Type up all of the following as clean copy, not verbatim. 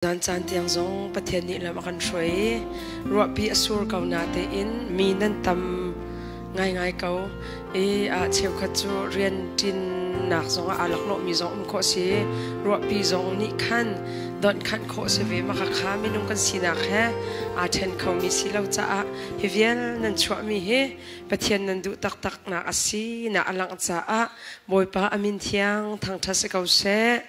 Zan caan tiang zong Pathian nih lam a kan hruai i ruahpi a sur ko natein mi nan tam ngaingai ko i cheukhat cu rian ṭinnak zong ah aa laklawhmi zong um khawh si. Ruahpi zong nih khan donhkhanh khawh si ve. Mah kha minung kan sinak he aa ṭhen khomi si lo caah hi vial nan chuahmi hi Pathian nan duh taktaknak a si na a langh caah Bawipa a min thiang thangṭhat si ko seh.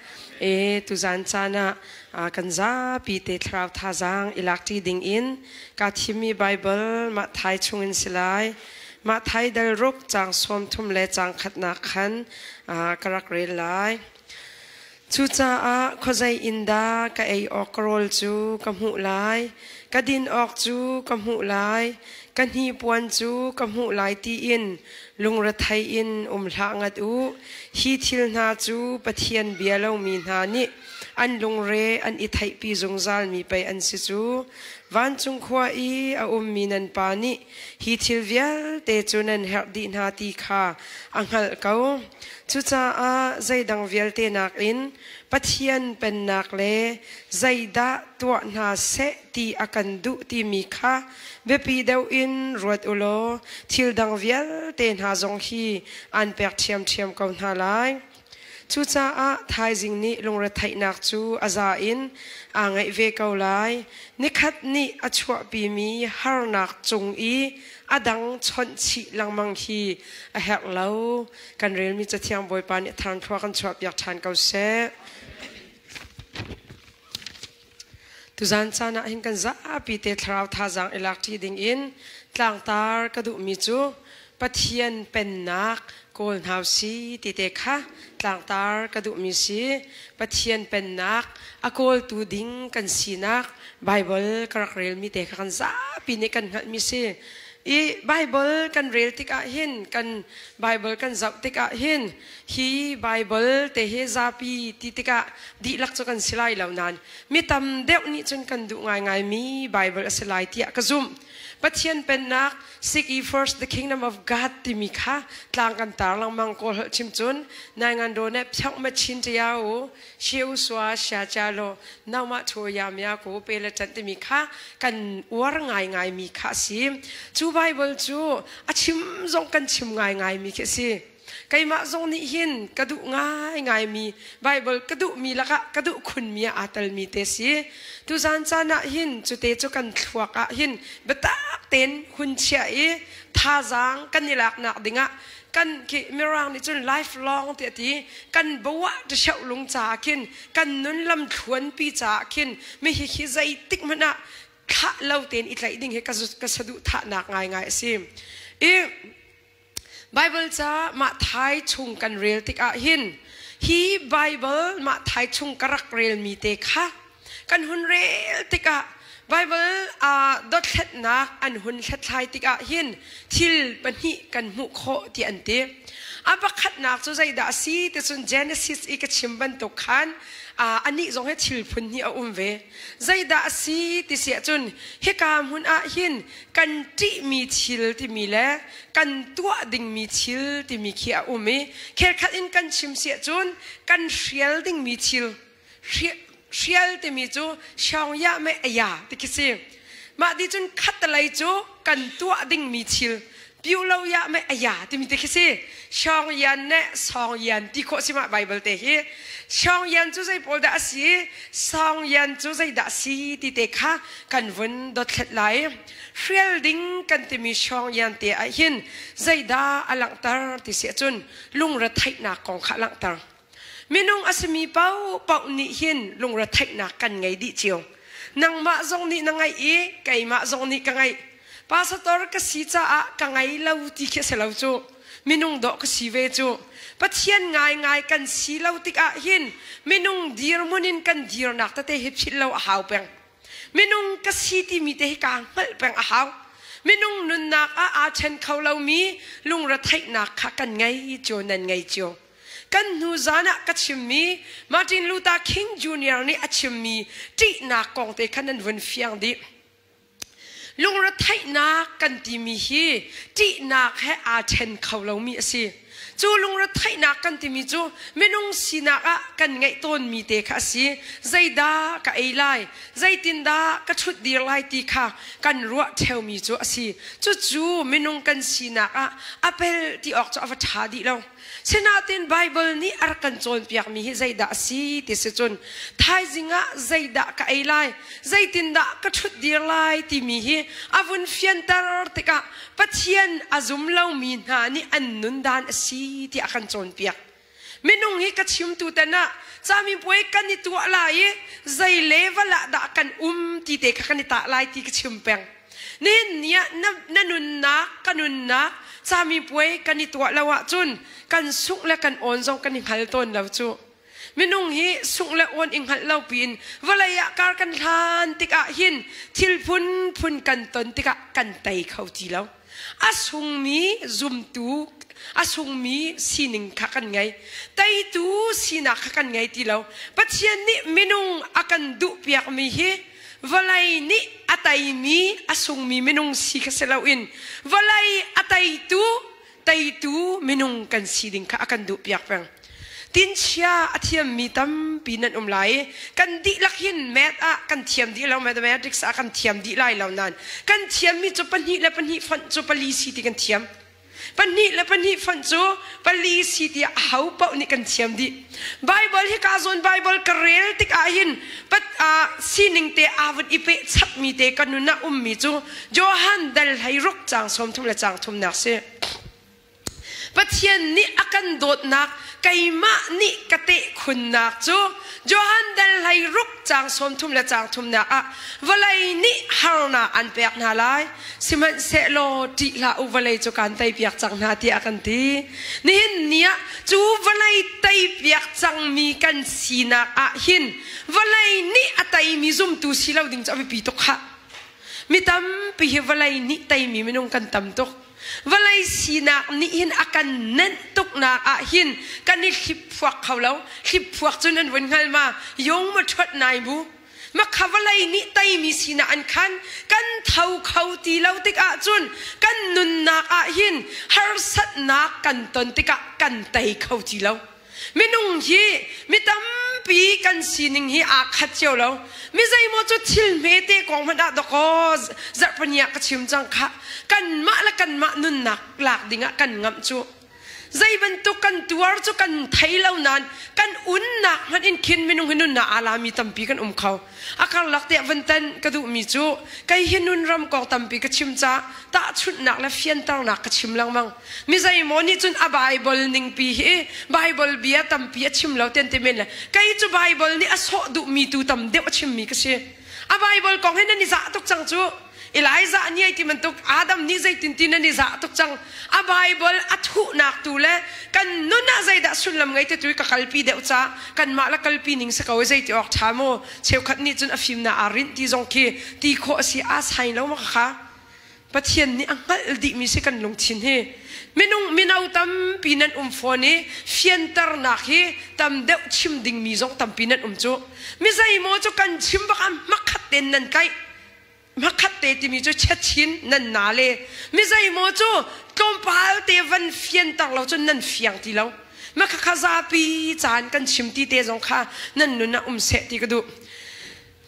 E tuzan caan ah kan zapi te thlarau thazaang i lakṭi ding in ka thimmi Bible mah thai chungin si lai. Mah thai dal ruk caang 30 le caang khatnak khan ka rak rel lai. Cucaah khuazei in dah ka ei awk ka rawl cu ka hmuh lai, ka din awk cu ka hmuh lai, ka hnipuan cu ka hmuh lai tiin lungrethei in um hlah ngat u. Hi thil hna cu Pathian bia lomi hna nih an lungre an i theihpi zungzalmi pei an si cu. Vancung khua i a ummi nan Pa nih hi thil vialte cu nan herh dih hna ti kha a hngalh ko. Cucaah zeidang vialte nakin Pathian pennak le zeidah tuah hna seh ti a kan duh timi kha biapi deuh in ruat u law thil dang vialte hna zong hi aan pek ṭhiamṭhiam ko hna lai. Cucaah thaizing nih lungretheihnak cu a za in aa ngaih ve ko lai. Nikhat nih a chuahpimi harnak cung i a dang chawnh chih lengmang hi a herh lo. Kan relmi Cathiang Bawipa nih a thar thlua kan chuahpiak ṭhan ko seh. Tuzan caan ah hin kan zapi te thlarau thazaang i lak ṭi ding in tlangtar ka duhmi cu Pathian pennak kawl hna si ti te kha tlangtar ka duhmi si. Pathian pennak a kawltu ding kan sinak Bible ka rak relmi te kha kan zapi nih kan hngalhmi si. I Bible kan rel tikah hin kan Bible kan zoh tikah hin hi Bible te hi zapi ti tikah dihlak cu kan si lai lo nain mi tam deuh nih cun kan duh ngaingaimi Bible a si lai tiah ka zumh. Pathian pennak Seek ye first the kingdom of God timi kha tlang kan tar lengmang. Kawl holh chim cun nai ngan ro ne phyong ma chin tia u shiu sua sha cha lo nau ma thu ya mya ko pe le chan timi kha kan uar ngaingai mi kha a si. Cu Bible cu a chim zong kan chim ngaingai mi khi a si. Keimah zong nih hin ka duh ngaingaimi Baibal ka duhmi lakah ka duh khunmi ah aa telmi te si. Tuzan caan ah hin cute cu kan thluak ah hin biatak tein hun chiah i thazaang kan i laknak dingah kan khi Mirang nih cun lifelong tiah ti kan bawah ṭišeuh lung caah khin kan nun lam thluanpi caah khin mi hihi zeitik hmanh ah thlah lo tein i tlaih ding hi ka saduhthahnak ngaingai a si. I Baibal ca mah thai chung kan rel tikah hin hi Baibal mah thai chung ka rak relmi te kha kan hun rel tikah Baibal aa dothlatnak an hun hlathlai tikah hin thil pahnih kan hmuh khawh ti an ti. A pakhatnak cu zeidah a si ti cun Genesis i ka chim bantuk khan anih zong hi thil phun hnih a um ve. Zeidah a si ti si ahcun hika hmun ah hin kan ṭihmi thil timi le kan tuah dingmi thil timi khi a um i khelkhat in kan chim si ahcun kan hrial dingmi thil hrial timi cu siawngyah meh aya ti khi si. Mah ti cun khattelei cu kan tuah dingmi thil piu lo ya meh aya timi te khi si. Siawngyan ne sawngyan ti khawh si mah Bible te hi. Siawngyan cu zei pawl dah a si? Sawngyan cu zeidah a si ti te kha kan vun dothlet lai. Hrial ding kan timi siawngyan te ah hin zeidah a langhter ti si ahcun lungretheihnak kong kha a langhter. Minung a simi paohpaoh nih hin lungretheihnak kan ngei dih cio. Nangmah zong nih na ngaih i keimah zong nih ka ngaih. Pastor ka si caah ka ngei lo ti khi a si lo cu. Minung dawh ka si ve cu. Pathian ngaingai kan si lo tikah hin minung dirhmun in kan dirnak tete hi philh lo a hau peng. Minung ka si timi te hi kaa hngalh peng a hau. Minung nunnak ah aa ṭhen kho lomi lungretheihnak kha kan ngei cio nan ngei cio. Kan hnu zan ah ka chimmi Martin Luther King Jr. nih a chimmi ṭihnak kong te kha nan vun fiang dih. Lungretheihnak kan timi hi ṭihnak he aa ṭhen kho lomi a si. Cu lungretheihnak kan timi cu minung sinak ah kan ngeih tawnmi te kha a si. Zeidah ka ei lai, zeitindah ka ṭhutdir lai ti kha kan ruah ṭheumi cu a si. Cucu minung kan sinak ah a pel ti awk cu a va ṭha dih lo. Sinain Baibal nih a rak kan cawnpiakmi hi zeidah a si ti si cun thaizing ah zeidah ka ei lai, zeitindah ka ṭhutdir lai timi hi a vun fianter tikah Pathian a zum lomi hna nih an nun dan a si tiah a kan cawnpiak. Minung hi ka chimtu ten ah camipuai kan i tuah lai i zei level ah dah kan um ti te kha kan i tah lai ti ka chim peng. Nihin ni ah na nunnak, ka nunnak camipuai kan i tuah lo ahcun kan sungh le kan awn zong kan i hngal tawn lo cu. Minung hi sungh le awn i hngalh lo piin vawlei ah kar kan hlan tikah hin thil phunphun kan ton tikah kan tei kho ti lo. A sungmi zumtu, a sungmi sining kha kan ngei. Teitu sinak kha kan ngei ti lo. Pathian nih minung a kan duhpiakmi hi vawlei nih a teimi a sungmi minung si kha si loin vawlei a teitu teitu minung kan si ding kha a kan duhpiak peng. Tinchia a thiammi tampi nan um lai i kan dihlak hin math ah kan thiam dih lo, mathematics ah kan thiam dih lai lo nain kan thiammi cu pahnih le pahnih fonh cu pali si ti kan thiam. Pahnih le pahnih fonh cu pali si tiah aho paoh nih kan thiam dih. Bible hi ka zawn Bible ka rel tikah hin pat sining te aa vun i peh chapmi te ka nun ah ummi cu Johan dal hlei ruk caang 30 le caang thumnak si. Pathian nih a kan dawtnak keimah nih ka tehkhunnak cu Johan dal hlei ruk caang 30 le caang thumnak ah vawlei nih harnak an pek hna lai sihmanhsehlaw ṭih hlah u vawlei cu kaan teipiak cang hna tiah a kan ti. Nihin ni ah cu vawlei teipiak cangmi kan sinak ah hin vawlei nih a teimi zumtu si lo ding cu a biapi tuk khah. Mi tampi hi vawlei nih teimi minung kan tam tuk. Vawlei sinak nih hin a kan nenh tuknak ah hin kan i hliphuak kho lo. Hliphuak cun an vun hngal ma yong ma ṭhuat nai bu. Makha vawlei nih teimi sinak an khan kan tho kho ti lo tikah cun kan nunnak ah hin harsatnak kan ton tikah kan tei kho ti lo. Minung hi mi tampi kan sining hi aa khat cio lo. Mi zeimaw cu thil hmete kong hmanh ah dawkaw zarhpani ah ka chim cang khah. Kanmah le kanmah nunnak lak dingah kan ngamh cu. Zei bantuk kan tuar cu kan thei lo nain kan unnak hmanh in khin minung hi nunnak aa lami tampi kan um kho. A karlak tiah van tan ka duhmi cu kei hi nun ram kong tampi ka chim caah tahchunhnak le fianternak ka chim lengmang. Mi zeimaw nih cun a Baibal ningpi hi Baibal bia tampi a chim lo ten ti men le kei cu Baibal nih a sawh duhmi tu tam deuh a chimmi ka si. A Baibal kong hi nan i zah tuk cang cu. Elijah nih ai ti bantuk Adam nih zeitin ti nan i zah tuk cang. A Baibal a thuhnak tu le kan nun ah zeidah sullam ngei te tu ka kalpi deuh ca kanmah la kalpi ning si ko zei ti awk ṭha mu cheukhat nih cun a fimnak aa rinh ti zong khi ti khawh a si aa sai lo ma kha Pathian nih a hngalh dihmi si kan lungthin hi. Minung mino tampi nan um fawn i fianternak hi tam deuh chim dingmi zong tampi nan um cu. Mi zeimaw cu kan chim bak ah hmakhat tein nan tlaih. Hmakhat te timi cu chiachin nan na le. Mi zeimaw cu tlawmpal te van fianter lo cun nan fiang ti lo. Makhakha zapi caan kan chim ti te zong kha nan nun ah um seh ti ka duh.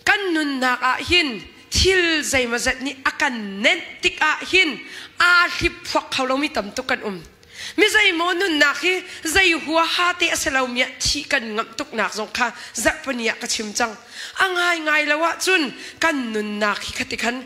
Kan nunnak ah hin thil zeimawzat nih a kan nenh tikah hin aa hliphuak kho lomi tam tuk kan um. Mi zeimaw nunnak hi zei huaha te a si lomi ah thih kan ngamh tuknak zong kha zarhpini ah ka chim cang. A ngaingai lo ahcun kan nunnak hi khati khan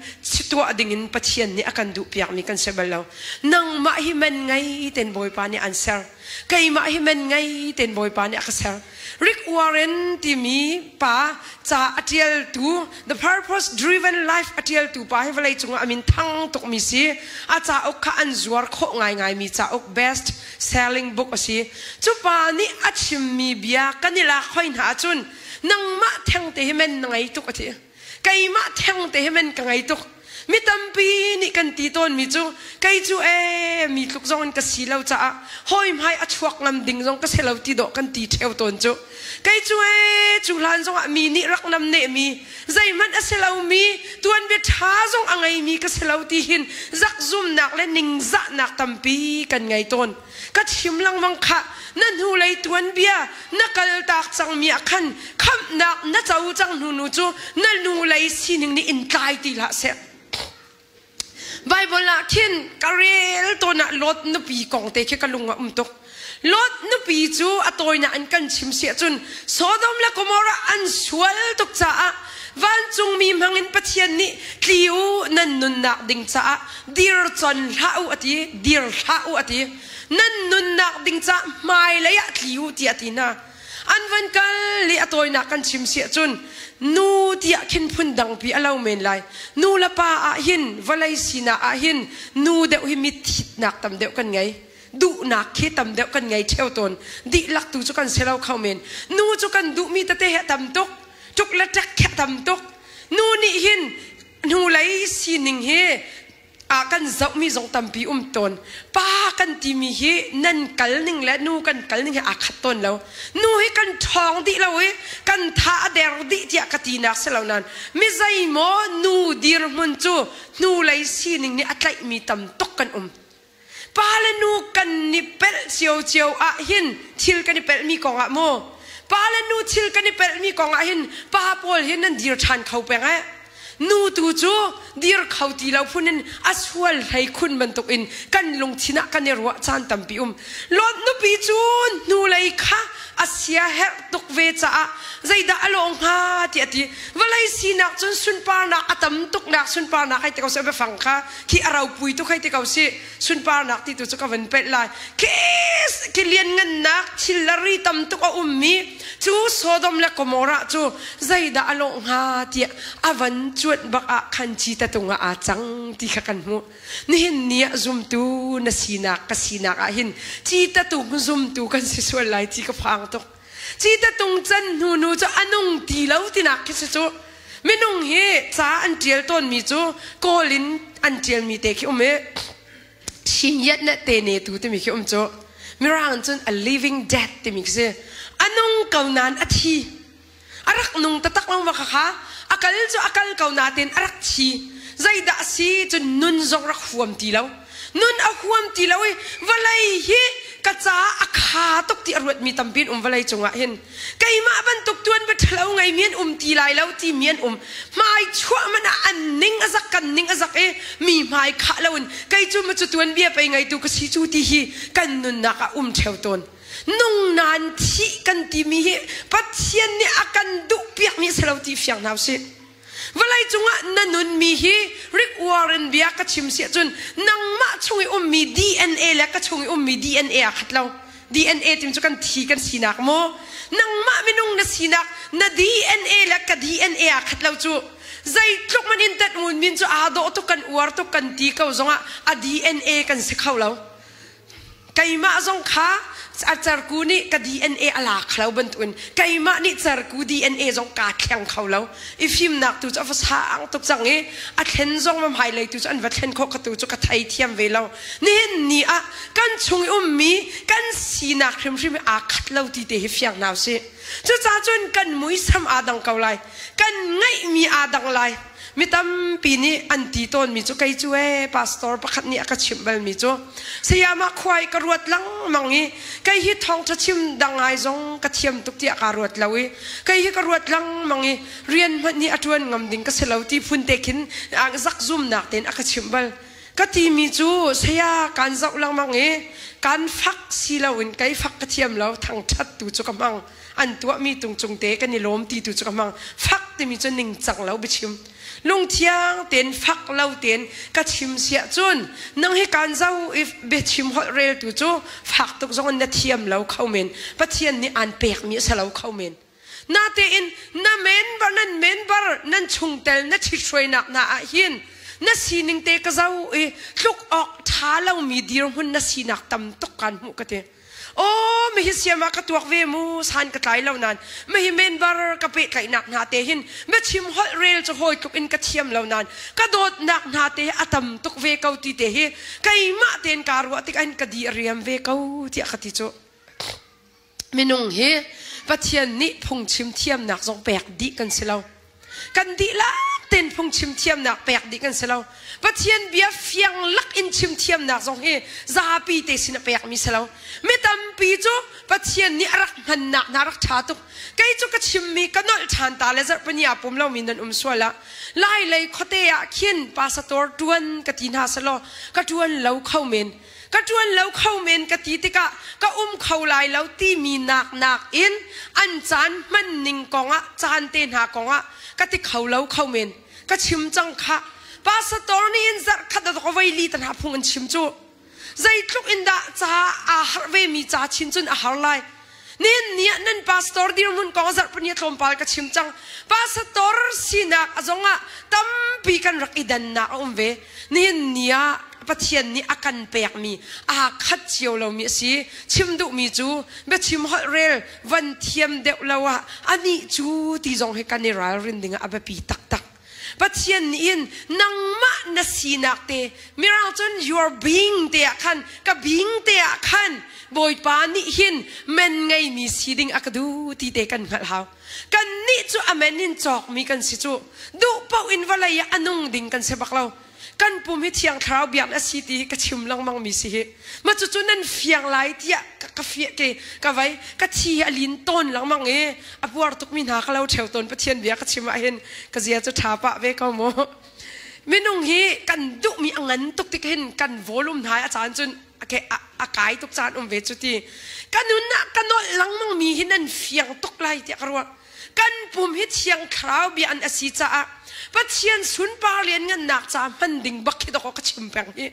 tuah dingin Pathian nih a kan duhpiakmi kan si bal lo. Nangmah hi man ngei ten Bawipa nih an ser. Keimah hi man ngei ten Bawipa nih a ka ser. Rick Warren timi pa ca a ṭialtu The Purpose Driven Life a ṭialtu pa hi vawlei cungah a min thang tukmi si. A cauk kha an zuar khawh ngaingaimi cauk best selling book a si. Cu pa nih a chimmi bia kan i lak hoi hna ahcun nangmah thengte hi men na ngei tuk a ti. Keimah thengte hi men ka ngei tuk. Mi tampi nih kan ti tawnmi cu kei cu ee mi tluk zong in ka si lo caah hawi hmai a chuak ngam ding zong ka si lo ti dawh kan ti ṭheo tawn cu. Kei cu ee cu hlan zongah mi nih rak nam nehmi zeihmanh a si lomi tuanbia ṭha zong a ngeimi ka si lo ti hin zakzumnak le ningzahnak tampi kan ngei tawn. Ka chim lengmang khah na hnulei tuanbia na kaltak cangmi ah khan khamhnak na co cang hnu nu cu na nulei sining nih in tlai ti hlah seh. Bible ah khin ka rel tawn ah Lot nupi kong te khi ka lung a um tuk. Lot nupi cu a tawinak in kan chim si ahcun Sodom le Gomorrah an sual tuk caah vancungmi hmangin Pathian nih tli u nan nunnak ding caah dir con hlah u a ti dir hlah u a ti nan nunnak ding caah hmailei ah tli u tiah a ti hna an van kal i a tawinak kan chim si ahcun nu tiah khin phun dangpi a lo men lai nu le pa ah hin vawlei sinak ah hin nu deuh hi mitthitnak tam deuh kan ngei duhnak khi tam deuh kan ngei ṭheo tawn dihlak tu cu kan si lo kho men nu cu kan duhmi tete he tam tuk tuk le ṭek khi tam tuk nu nih hin hnulei sining hi a kan zohmi zong tampi um tawn pa kan timi hi nan kal ning le nu kan kal ning hi aa khat tawn lo nu hi kan ṭhawng dih lo i kan tha a der dih tiah ka tinak si lo nain mi zeimaw nu dirhmun cu hnulei sining nih a tlaihmi tam tuk kan um Pa le nu kan i pelh ciocio ah hin thil kan i pelhmi kong ah mu pa le nu thil kan i pelhmi kong ah hin pa pawl hi nan dir ṭhan kho peng eh nu tu cu dir kho ti lo phun in a sual hlei khun bantuk in kan lungthin ah kan i ruah caan tampi um Lot nupi cu hnulei kha a sia herh tuk ve caah zeidah a lawng hnga tiah a ti vawlei sinak cun sunparnak a tam tuknak sunparnak hei ti ko seh biafang kha khi a ropui tuk hei ti ko si sunparnak ti tu cu ka van pelh lai khi khi lianngannak thil le ri tam tuk a ummi cu Sodom le Gomorrah cu zeidah a lawh hnga tiah a van cuanh bak ah khan ci tatung ah aa cang ti kha kan hmuh nihin ni ah zumtu na sinak ka sinak ah hin ci tatung zumtu kan si sual lai ti ka phang tuk ci tatung can hnu nu cu a nung ti lo tinak khi si cu Minung hi ca an ṭial tawnmi cu Kawl in an ṭialmi te khi um i Chin le te ne tu timi khi um cu Mirang cun a living dead timi khi si. A nung ko nain a thi. A rak nung taktak lo ma kha a kal cu a kal ko nain a rak thi. Zeidah a si cun nun zong rak huam ti lo. Nun a huam ti lo i vawlei hi ka caah a kha tuk ti a ruatmi tampi an um vawlei cungah hin. Keimah bantuk tuan va ṭhalo ngeimi an um ti lai lo timi an um. Hmai chuah man ah an ning a zak kan ning a zak i mi hmai khah loin kei cu ma cu tuanbia pei ngeitu ka si cu ti hi kan nunnak ah um ṭheo tawn. Nung nain thih kan timi hi Pathian nih a kan duhpiakmi a si lo ti fiang hna usih. Vawlei cungah na nunmi hi Rick Warren bia ka chim si ahcun nangmah chung i ummi DNA le ka chung i ummi DNA aa khat lo. DNA tim cu kan thi kan sinak maw? Nangmah minung na sinak na DNA le ka DNA aa khat lo cu. Zeitluk man in tat ngun min cu aa dawh tuk kan uar tuk kan ti ko zongah a DNA kan si kho lo. Keimah zong kha a cerku nih ka DNA a la kho lo bantukin keimah nih cerku DNA zong kaa thleng kho lo. I fimnak tu cu a va sang tuk cang i a thlen zong va hmailei tu cu an va thlen khawh ka tu cu ka thei thiam ve lo. Nihin ni ah kan chung i ummi kan sinak hrimhrim hi aa khat lo ti te hi fiang hna usih. Cucaah cun kan muisam aa dang ko lai. Kan ngeihmi aa dang lai. Mi tampi nih an ti tawnmi cu kei cu ee pastor pakhat nih a ka chimh balmi cu sayamah khuai ka ruat lengmang i kei hi thawngṭha chim dang ngai zong ka thiam tuk tiah kaa ruat lo i kei hi ka ruat lengmang i rian hmanh hi a ṭuan ngam ding ka si lo ti phun te khin zakzumnak tein a ka chimh bal. Ka timi cu saya kaan zoh lengmang i kaan fak si loin kei fak ka thiam lo thangṭhat tu cu ka hmang. An tuahmi tung cung te kan i lawm ti tu cu ka hmang. Fak timi cu ningcang lo biachim. Lungthiang tein fak lo tein ka chim siah cun nang hi kaan zo i biachim holh rel tu cu fak tuk zong in na thiam lo kho men. Pathian nih aan pekmi a si lo kho men. Natein na member nan member nan chungtel na ṭhithruainak hna ah hin na sining te ka zo i tluk awk ṭha lomi dirhmun na sinak tam tuk kaan hmuh ka ti. Aw mi hi siam ah ka tuak ve mu san ka tlai lo nan mi hi member ka pehtlaihnak hna te hin biachim holh rel cu hawi tluk in ka thiam lo nan ka dawtnak hna te a tam tuk ve ko ti te hi keimah tein kaa ruah tik ah hin ka di a riam ve ko tiah ka ti cu. Minung hi Pathian nih phungchim thiamnak zong pek dih kan si lo. Kan dihlak tein phungchim thiamnak pek dih kan si lo. Pathian bia fiang lak in chim thiamnak zong hi zapi te sin a pekmi si lo. Mi tampi cu Pathian nih a rak hmannak hna rak ṭha tuk. Kei cu ka chimmi ka nolh ṭhan ta le zarhpini aa pum lomi nan um sual ah Lailei khuate ah khin pastor ṭuan ka ti hna selaw ka ṭuan lo kho men. Ka ṭuan lo kho men ka ti tikah ka um kho lai lo timi nak nakin an caan hman ning kongah caan te hna kongah ka ti kho lo kho men. Ka chim cang khah. Pastor nih hin zarh khat a voi li ta hna phung an chim cu. Zeitluk in dah ca aa harh vemi ca chin cun a har lai. Nihin ni ah nan pastor dirhmun kong zarhpini tlawmpal ka chim cang. Pastor sinak a zong ah tampi kan rak i dannak a um ve. Nihin ni ah Pathian nih a kan pekmi aa khat cio lomi a si. Chim duhmi cu biachim holh rel van thiam deuh lo ah anih cu ti zong hi kan i ralrin ding ah a biapi taktak. Pathian nih in nangmah na sinak te mirang cun your being te ah khan ka being te ah khan Bawipa nih hin men ngeimi si ding a ka duh ti te kan hngalh hau. Kan nih cu a men in cawkmi kan si cu duh paoh in vawlei ah a nung ding kan si bak lo. Kan pum hi thiang thlarau biak a si ti hi ka chim lengmang mi si hi. Ma cucu nan fiang lai tiah ka fiah ke ka vai ka thi hi a lin tawn lengmang i a puar tukmi hna ka lo ṭheo tawn Pathian bia ka chim ah hin ka zia cu ṭha pah ve ko mu. Minung hi kan duhmi a ngan tuk tik hin kan volume hna a caan cun a kai tuk caan um ve cu ti. Ka nun ah ka nolh lengmang mi hi nan fiang tuk lai tiah ka ruah. Kan pum hi thiang thlarau bia an a si caah Pathian sunpar lianngannak ca hman ding bak hi dawkaw ka chim peng hi.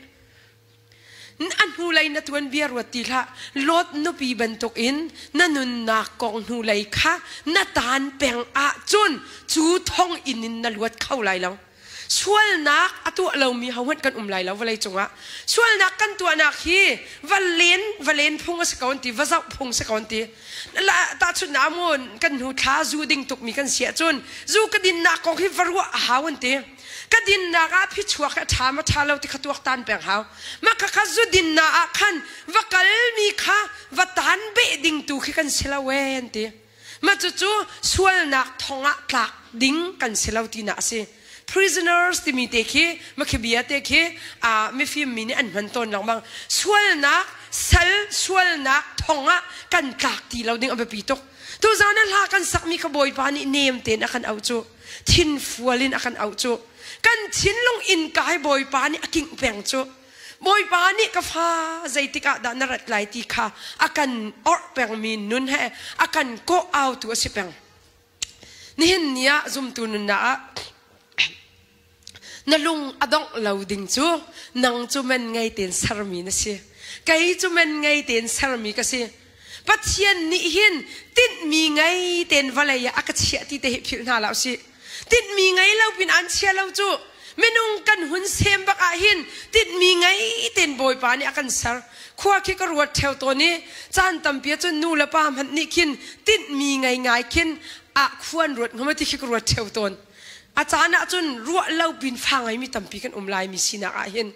A hnulei na tuanbia ruat ti hlah. Lot nupi bantukin na nunnak kong hnulei kha na taan peng ahcun cu thonginn in na luat kho lai lo. Sualnak a tuah lomi hohmanh kan um lai lo vawlei cungah. Sualnak kan tuahnak hi va len va len phung a si ko an ti, va zoh phung si ko an ti. Tahchunhnak ah kan hnu thla zu ding tukmi kan si ahcun zu ka dinnak kong hi va ruah a hau an ti. Ka dinnak ah phichuak a ṭha ma ṭha lo ti kha tuaktan peng hau. Mah kha kha zu dinnak ah khan va kalmi kha va tan beh ding tu khi kan si lo ee an ti. Mah cucu sualnak thong ah tlak ding kan si lo tinak a si. Prisoners timi te khi makhi bia te khi mifim mi nih an hman tawn lengmang. Sualnak sal sualnak thong ah kan tlak ti lo ding a biapi tuk. Tuzan ah hla kan sakmi kha Bawipa nih nem tein a kan auh cu. Thinfual in a kan auh cu. Kan thinlung innka hi Bawipa nih a kingh peng cu. Bawipa nih ka fa zeitik ah dah na rat lai ti kha a kan orh pengmi nun he a kan kawh autu a si peng. Nihin ni ah zumtu nunnak ah na lung a dongh lo ding cu nang cu men ngei tein sermi na si. Kei cu men ngei tein sermi ka si. Pathian nih hin tinhmi ngei tein vawlei ah a ka chiah ti te hi philh hna hlah usih. Tinhmi ngei lo pin an chia lo cu minung kan hun sem bak ah hin tinhmi ngei tein Bawipa nih a kan ser. Khua khi ka ruat ṭheo tawn i caan tampi ah cun nu le pa hmanh nih khin tinhmi ngei ngai khin ah khua an ruat hnga maw ti khi ka ruat ṭheo tawn. A caan ah cun ruah lo pin fa ngeimi tampi kan um lai mi sinak ah hin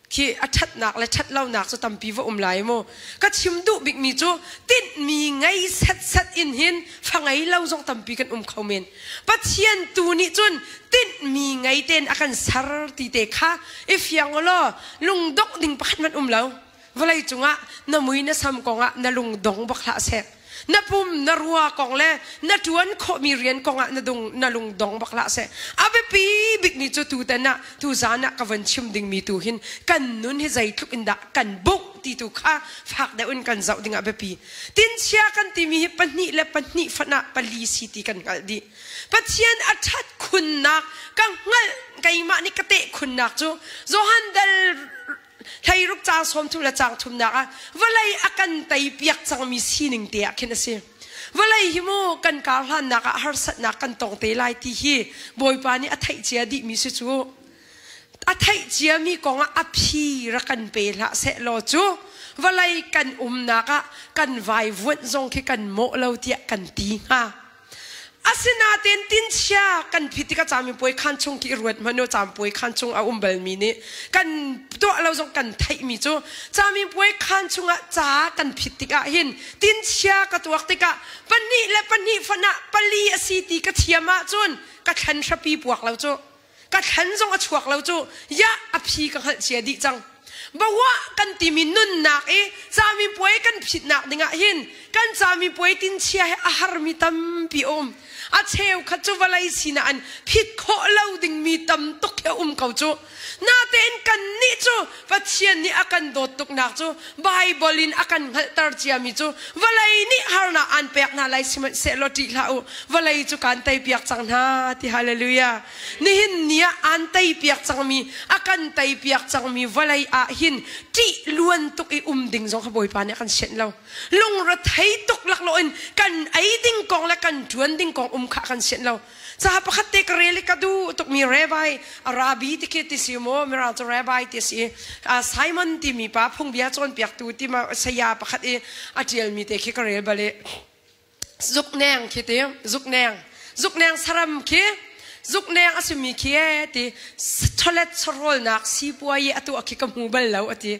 khi a ṭhatnak le ṭhatlonak cu tampi va um lai mu. Ka chim duh bikmi cu tinhmi ngei setsat in hin fa ngei lo zong tampi kan um kho men. Pathian tu nih cun tinhmi ngei tein a kan ser ti te kha i fiang u law lungdongh ding pakhat hmanh um lo. Vawlei cungah na mui na sam kongah na lungdong bak hlah seh. Na pum na rua kong le na ṭuan khawhmi rian kongah na dung na lungdong bak hlah seh. A biapi bikmi cu tutan ah tuzan ah ka von chim dingmi tu hin kan nun hi zeitluk in dah kan bungh ti tu kha fak deuh in kan zoh ding ah biapi. Tinchia kan timi hi pahnih le pahnih fanh ah pali si ti kan hngalh dih. Pathian a ṭhat khunnak ka hngalh keimah nih ka teh khunnak cu Johan dal hleiruk caang sawmthum le caang thumnak ah vawlei a kan teipiak cangmi sining te ah khin a si. Vawlei hi mu kan kar hlannak ah harsatnak kan tong te lai ti hi Bawipa nih a theih cia dihmi si cu. A theih ciami kong ah a phi rak kan pe hlah seh law cu. Vawlei kan umnak ah kan vaivuanh zong khi kan mawh lo tiah kan ti hnga. Asinain tinchia kan phit tikah camipuai khaan chung khi i ruat hmanh u camipuai khaan chung a um balmi nih kan tuah lo zong kan theihmi cu camipuai khaan chungah ca kan phit tikah hin tinchia ka tuak tikah pahnih le pahnih fan ah pali a si ti ka thiam ahcun ka thlan hrapi puak lo cu ka thlan zong a chuak lo cu ya a phi ka hngalh cia dih cang bawah kan timi nunnak i camipuai kan phitnak dingah hin kan camipuai tinchia he a harmi tampi um a cheukhat cu vawlei sinah an phit khawh lo dingmi tam tuk he um ko cu natein kan nih cu Pathian nih a kan dawt tuknak cu Baibal in a kan hngalhter ciami cu vawlei nih harnak aan pek hna lai sihmanhsehlaw ṭih hlah u vawlei cu kaan teipiak cang hna ti hallelujah nihin ni ah aan teipiak cangmi a kan teipiak cangmi vawlei ah hin ṭih luan tuk i um ding zong kha Bawipa nih a kan sianh lo lungrethei tuk laklawh in kan ei ding kong le kan ṭuan ding kong um kha a kan sianh lo Ca pakhat te ka rel i ka duh tukmi Rabbi Arabi ti khi ti si maw Mirang cu Rabbi ti si Simon timi pa phungbia cawnpiaktu ti ma saya pakhat i a ṭialmi te khi ka rel bal i zukneng khi ti zukneng zukneng saram khi zukneng a simi khi e ti cholet chawhrawlnak sipuai i a tuah khi ka hmu bal lo a ti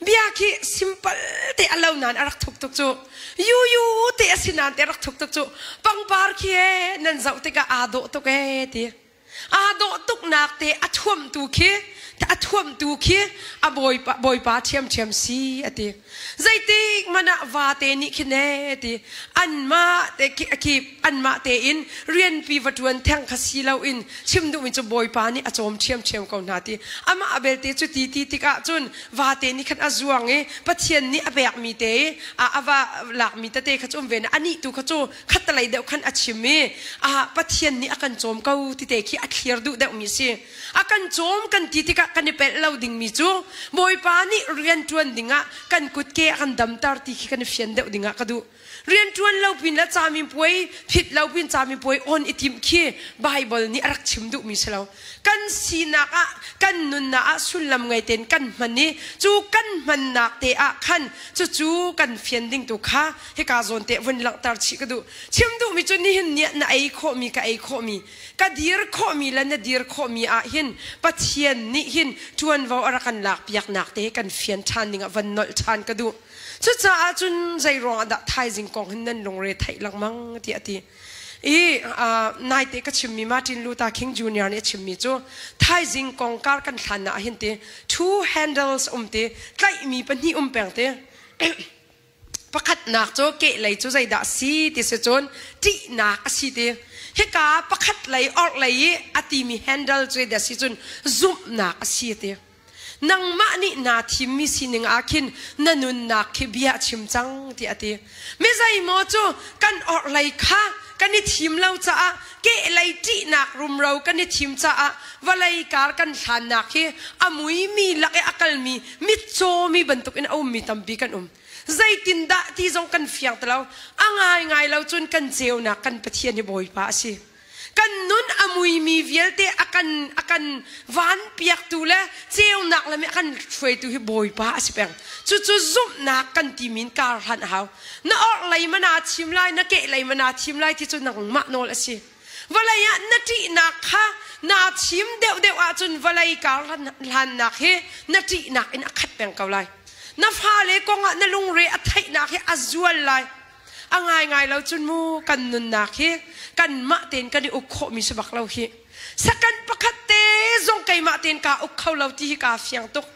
Bia khi simple te a lo nain a rak thuk tuk cu. Yu yu te a si nain te a rak thuk tuk cu. Pangpar khi e nan zoh tikah aa dawh tuk e ti. Aa dawh tuknak te a thuamtu khi a thuamtu khi a bawipa bawipa ṭhiamṭhiam si a ti. Zeitik hmanh ah vate nih khin e ti. Anmah te khi khi anmah tein rianpi va ṭuan theng kha si loin chim duhmi cu Bawipa nih a cawm ṭhiamṭhiam ko hna ti. Amah belte cu ti ti tikah cun vate nih khan a zuang i Pathian nih a pekmi te i a va lakmi tete kha cu um ve na anih tu kha cu khattelei deuh khan a chim i Pathian nih a kan cawm ko ti te khi a thlir duh deuhmi si. A kan cawm kan ti tikah kan i pelh lo dingmi cu Bawipa nih rian ṭuan dingah kan kutke a kan damter ti khi kan i fian deuh dingah ka duh. Rianṭuan lo pin le camipuai phit lo pin camipuai on i timh khi Baibal nih a rak chim duhmi si lo. Kan sinak ah, kan nunnak ah sullam ngei tein kan hman i cu kan hmannak te ah khan cucu kan fian ding tu kha hika zawn te vun langhter chih ka duh. Chim duhmi cu nihin ni ah na ei khawhmi ka ei khawhmi, ka dir khawhmi le na dir khawhmi ah hin Pathian nih hin ṭuanvo a rak kan lakpiaknak te kan fian ṭhan ding ah van nolh ṭhan ka duh. Cucaah cun zei ruangah dah thaizing kong hin nan lungre theih lengmang tiah a ti. I naite ka chimmi Martin Luther King Jr. nih a chimmi cu thaizing kong kar kan hlan ah hin ti two handles um ti tlaihmi pahnih um peng ti pakhatnak cu kehlei cu zeidah si ti si cun ṭihnak a si ti hika pakhat lei orhlei i a timi handle cu zeidah si cun zumhnak a si ti Nangmah nih naa thimmi sining ah khin na nunnak khi bia a chim cang tiah a ti. Mi zeimaw cu kan orhlei kha kan i thim lo caah kehlei ṭihnak rumro kan i thim caah vawlei kar kan hlannak hi a muimi lak i a kalmi mitcawmi bantukin a ummi tampi kan um. Zeitindah ti zong kan fiang ti lo. A ngaingai lo cun kan ceunak kan Pathian hi Bawipa a si. Kan nun a muimi vialte a kan a kan van piaktu le ceunak lam i a kan hruaitu hi Bawipa a si peng. Cucu zumhnak kan timi in kar hlan a hau. Na orhlei mana chim lai, na kehlei mana thim lai ti cu nangmah nawl a si. Vawlei ah na ṭihnak kha naa thim deuhdeuh ahcun vawlei kar hlannak hi na ṭihnak in a khat peng ko lai. Na fale kongah na lungre a theihnak hi a zual lai. A ngaingai lo cun mu kan nunnak hi kanmah tein kan i uk khawhmi si bak lo hi. Second pakhat te zong keimah tein kaa uk kho lo ti hi kaa fiang tuk.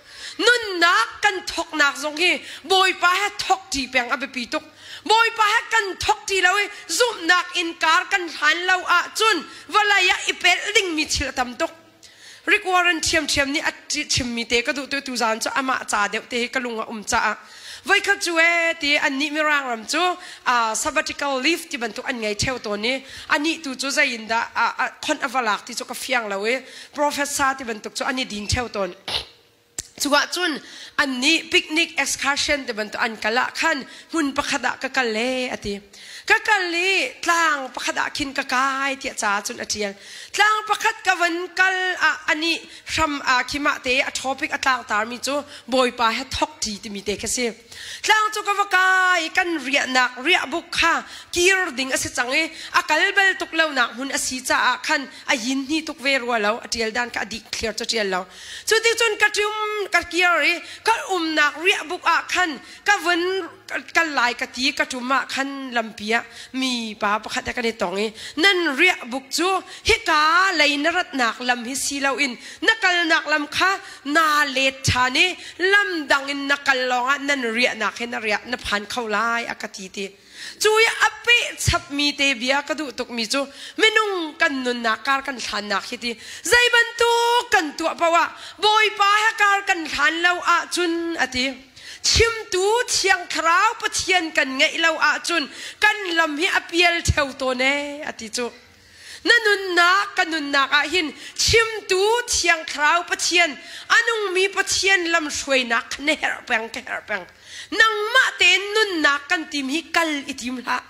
Nunnak kan thawknak zong hi Bawipa he thawk ṭi peng a biapi tuk. Bawipa he kan thawk ṭi lo i zumhnak in kar kan hlan lo ahcun vawlei ah i pelh dingmi thil a tam tuk. Rick Warren ṭhiamṭhiam nih a chimmi te ka duh tu tuzaan cu amah ca deuh te hi ka lung a um caah voikhat cu ee ti annih Mirang ram cu sabbatical leave ti bantuk an ngei ṭheo tawn i anih tu cu zei in dah khonh a va lak ti cu ka fiang lo i professor ti bantuk cu an i din ṭheo tawn. Cu ahcun annih picnic excursion ti bantuk an kal ah khan hmun pakhat ah ka kal ee a ti. Ka kal i tlang pakhat ah khin ka kai tiah ca cun a ṭial. Tlang pakhat ka van kal ah anih hram ah khi mah te a topic a tlangtarmi cu Bawipa he thok ṭi. ṭi timi te khi si. Tlang cu ka va kai i kan riahnak riahbuk kha kir ding a si cang i a kal bal tuk lonak hmun a si caah khan a yin hni tuk ve rua lo, a ṭial dan kha a dih clear cu ṭial lo. Cu ti cun ka ṭum ka kir i ka umnak riahbuk ah khan ka vun kal lai ka ti ka ṭum ah khan lampi ah mi pa pakhat he kan i tong i nan riahbuk cu hika lei na ratnak lam hi si loin na kalnak lam kha naa let ṭhan i lam dang in na kal lawngah nan riahnak hi na riah na phan kho lai a ka ti ti. Cu i a peh chapmi te bia ka duh tukmi cu minung kan nunnak kar kan hlannak hi ti zei bantuk kan tuah paoh ah Bawipa he kar kan hlan lo ahcun a ti. Chimtu Thiang Thlarau Pathian kan ngeih lo ahcun kan lam hi a pial ṭheo tawn ee a ti cu. Na nunnak ka nunnak ah hin chimtu Thiang Thlarau Pathian a nungmi Pathian lamhruainak kha na herh peng ka herh peng. Nangmah tein nunnak kan tim hi kal i tim hlah.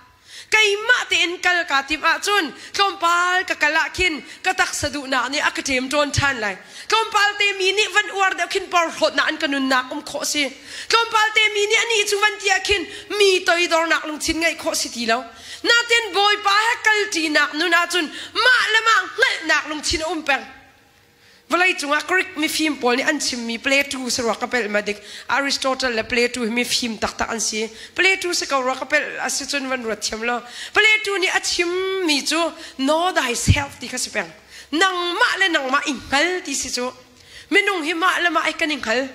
Keimah tein kal kaa tim ahcun tlawmpal ka kal ah khin ka taksa duhnak nih a ka ṭemṭawn ṭhan lai. Tlawmpal te mi nih van uar deuh khin porhlawtnak an ka nunnak um khawh si. Tlawmpal te mi nih anih cu van ti ah khin mi toidornak lungthin ngeih khawh si ti lo. Natin Bawipa he kalṭinak nun ahcun mah le mah hngalhnak lungthin a um peng. Vawlei cungah Greek mifim pawl nih an chimmi Plato si rua ka pelh ma dik. Aristotle le Plato hi mifim taktak an si. Plato si ko rua ka pelh a si cun van ruat thiam lo. Plato nih a chimmi cu know thyself ti kha si peng. Nangmah le nangmah i hngal ti si cu. Minung hi mah le mah i kan i hngal.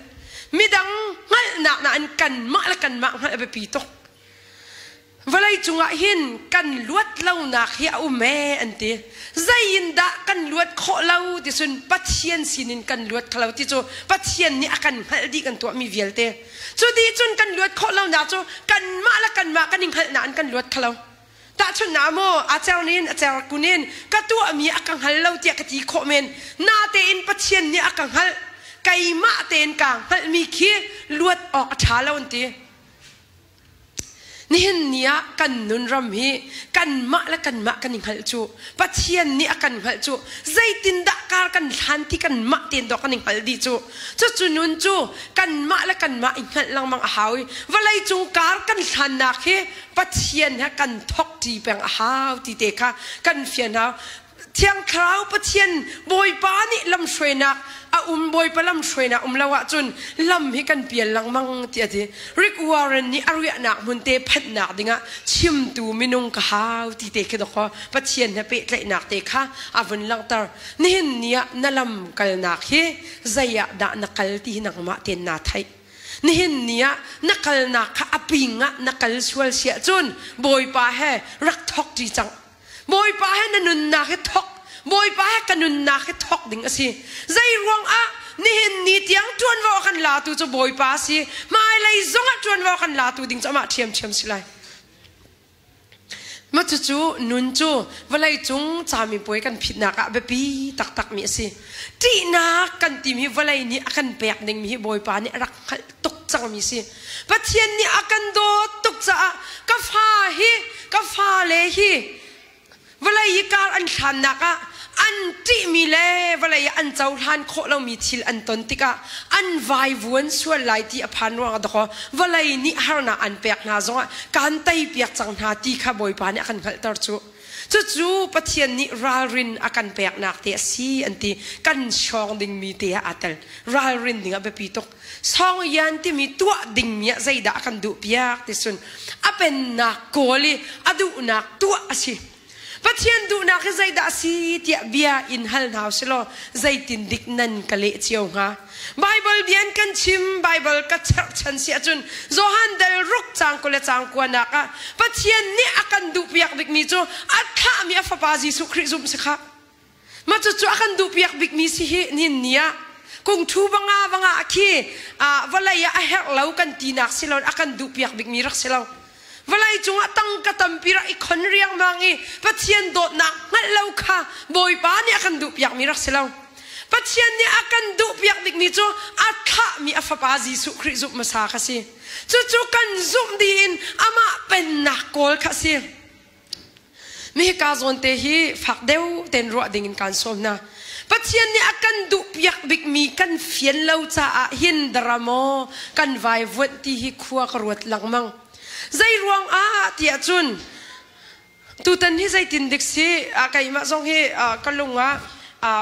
Midang hngalhnak nain kanmah le kanmah hngalh a biapi tuk. Vawlei cungah hin kan luat lonak hi a um ee an ti. Zei in dah kan luat khawh lo ti cun Pathian sinin kan luat kho lo ti cu Pathian nih a kan hngalh dih kan tuahmi vialte. Cu dih cun kan luat khawh lonak cu kanmah le kanmah kan i hngalhnak in kan luat kho lo. Tahchunhnak maw a cer nin a cer kun in ka tuahmi a ka hngal lo tiah ka ti khawh men. Natein Pathian nih a ka hngalh. Keimah tein kaa hngalhmi khi luat awk a ṭha lo an ti. Nihin ni ah kan nun ram hi kanmah le kanmah kan i hngalh cu Pathian nih a kan hngalh cu zeitindah kar kan hlan ti kanmah tein dawh kan i hngalh dih cu cucu nun cu kanmah le kanmah i hngalh lengmang a hau i vawlei cung kar kan hlannak hi Pathian he kan thok ṭi peng a hau ti te kha kan fian hau. Thiang Thlarau Pathian Bawipa nih lamhruainak a um Bawipa lamhruainak um lo ahcun lam hi kan pial lengmang ti a ti. Rick Warren nih a riahnak hmun te phanhnak dingah chimtu minung ka hau ti te khi dawkaw Pathian he pehtlaihnak te kha a vun langhter. Nihin ni ah na lam kalnak hi zei ah dah na kal ti hi nangmah tein naa theih. Nihin ni ah na kalnak kha a ping ah na kal sual siah cun Bawipa he rak thok ṭi cang. Bawipa he na nunnak hi thok. Bawipa he ka nunnak hi thok ding a si. Zei ruang ah nihin ni tiang ṭuanvo a kan latu cu Bawipa a si. Hmailei zong ah ṭuanvo a kan latu ding cu amah ṭhiamṭhiam si lai. Mah cucu nun cu vawlei cung camipuai kan phitnak ah biapi taktakmi a si. Ṭihnak kan timi vawlei nih a kan pek dingmi hi Bawipa nih a rak hngalh tuk cangmi si. Pathian nih a kan dawt tuk caah ka fa hi ka fale hi vawlei i kar an hlannak ah an ṭihmi le vawlei ah an cohlan khawh lomi thil an ton tikah an vaivuan sual lai ti a phan ruangah dakaw vawlei nih harnak an pek hna zongah kaan teipiak cang hna ti kha Bawipa nih a kan hngalhter cu. Cucu Pathian nih ralrin a kan peknak te a si an ti. Kan hrawng dingmi te ah aa tel. Ralrin ding a biapi tuk. Song yan timi tuah dingmi ah zeidah a kan duh piak ti cun a pennak kawl i a duhnak tuah a si. Pathian duhnak hi zeidah a si tiah bia in hal hna usilaw zeitin dik nan ka leh cio hnga. Baibal bia in kan chim, Baibal ka cherhchan si ahcun Johan dal ruk caang 20 le caang kuanak ah Pathian nih a kan duhpiak bikmi cu a thlahmi a fapa Jesuh Khrih zumh si kha. Mah cucu a kan duhpiak bikmi si hi nihin ni ah kungthu banga banga khi vawlei ah a herh lo kan tinak si lo a kan duhpiak bikmi rak si lo. Vawlei cungah tangka tampi rak i khon riangmang i Pathian dawtnak hngalh lo kha Bawipa nih a kan duhpiakmi rak si lo. Pathian nih a kan duhpiak bikmi cu a thlahmi a fapa Jesuh Khrih zumh hmasa kha si. Cucu kan zumh dih in amah pennak kawl kha si. Mi hika zawn te hi fak deuh tein ruah ding in kaan sawm hna. Pathian nih a kan duhpiak bikmi kan fian lo caah hin dara maw kan vaivuanh ti hi khua ka ruat lengmang. Zei ruang ah tiah cun tutan hi zeitin dik si keimah zong hi ka lung ah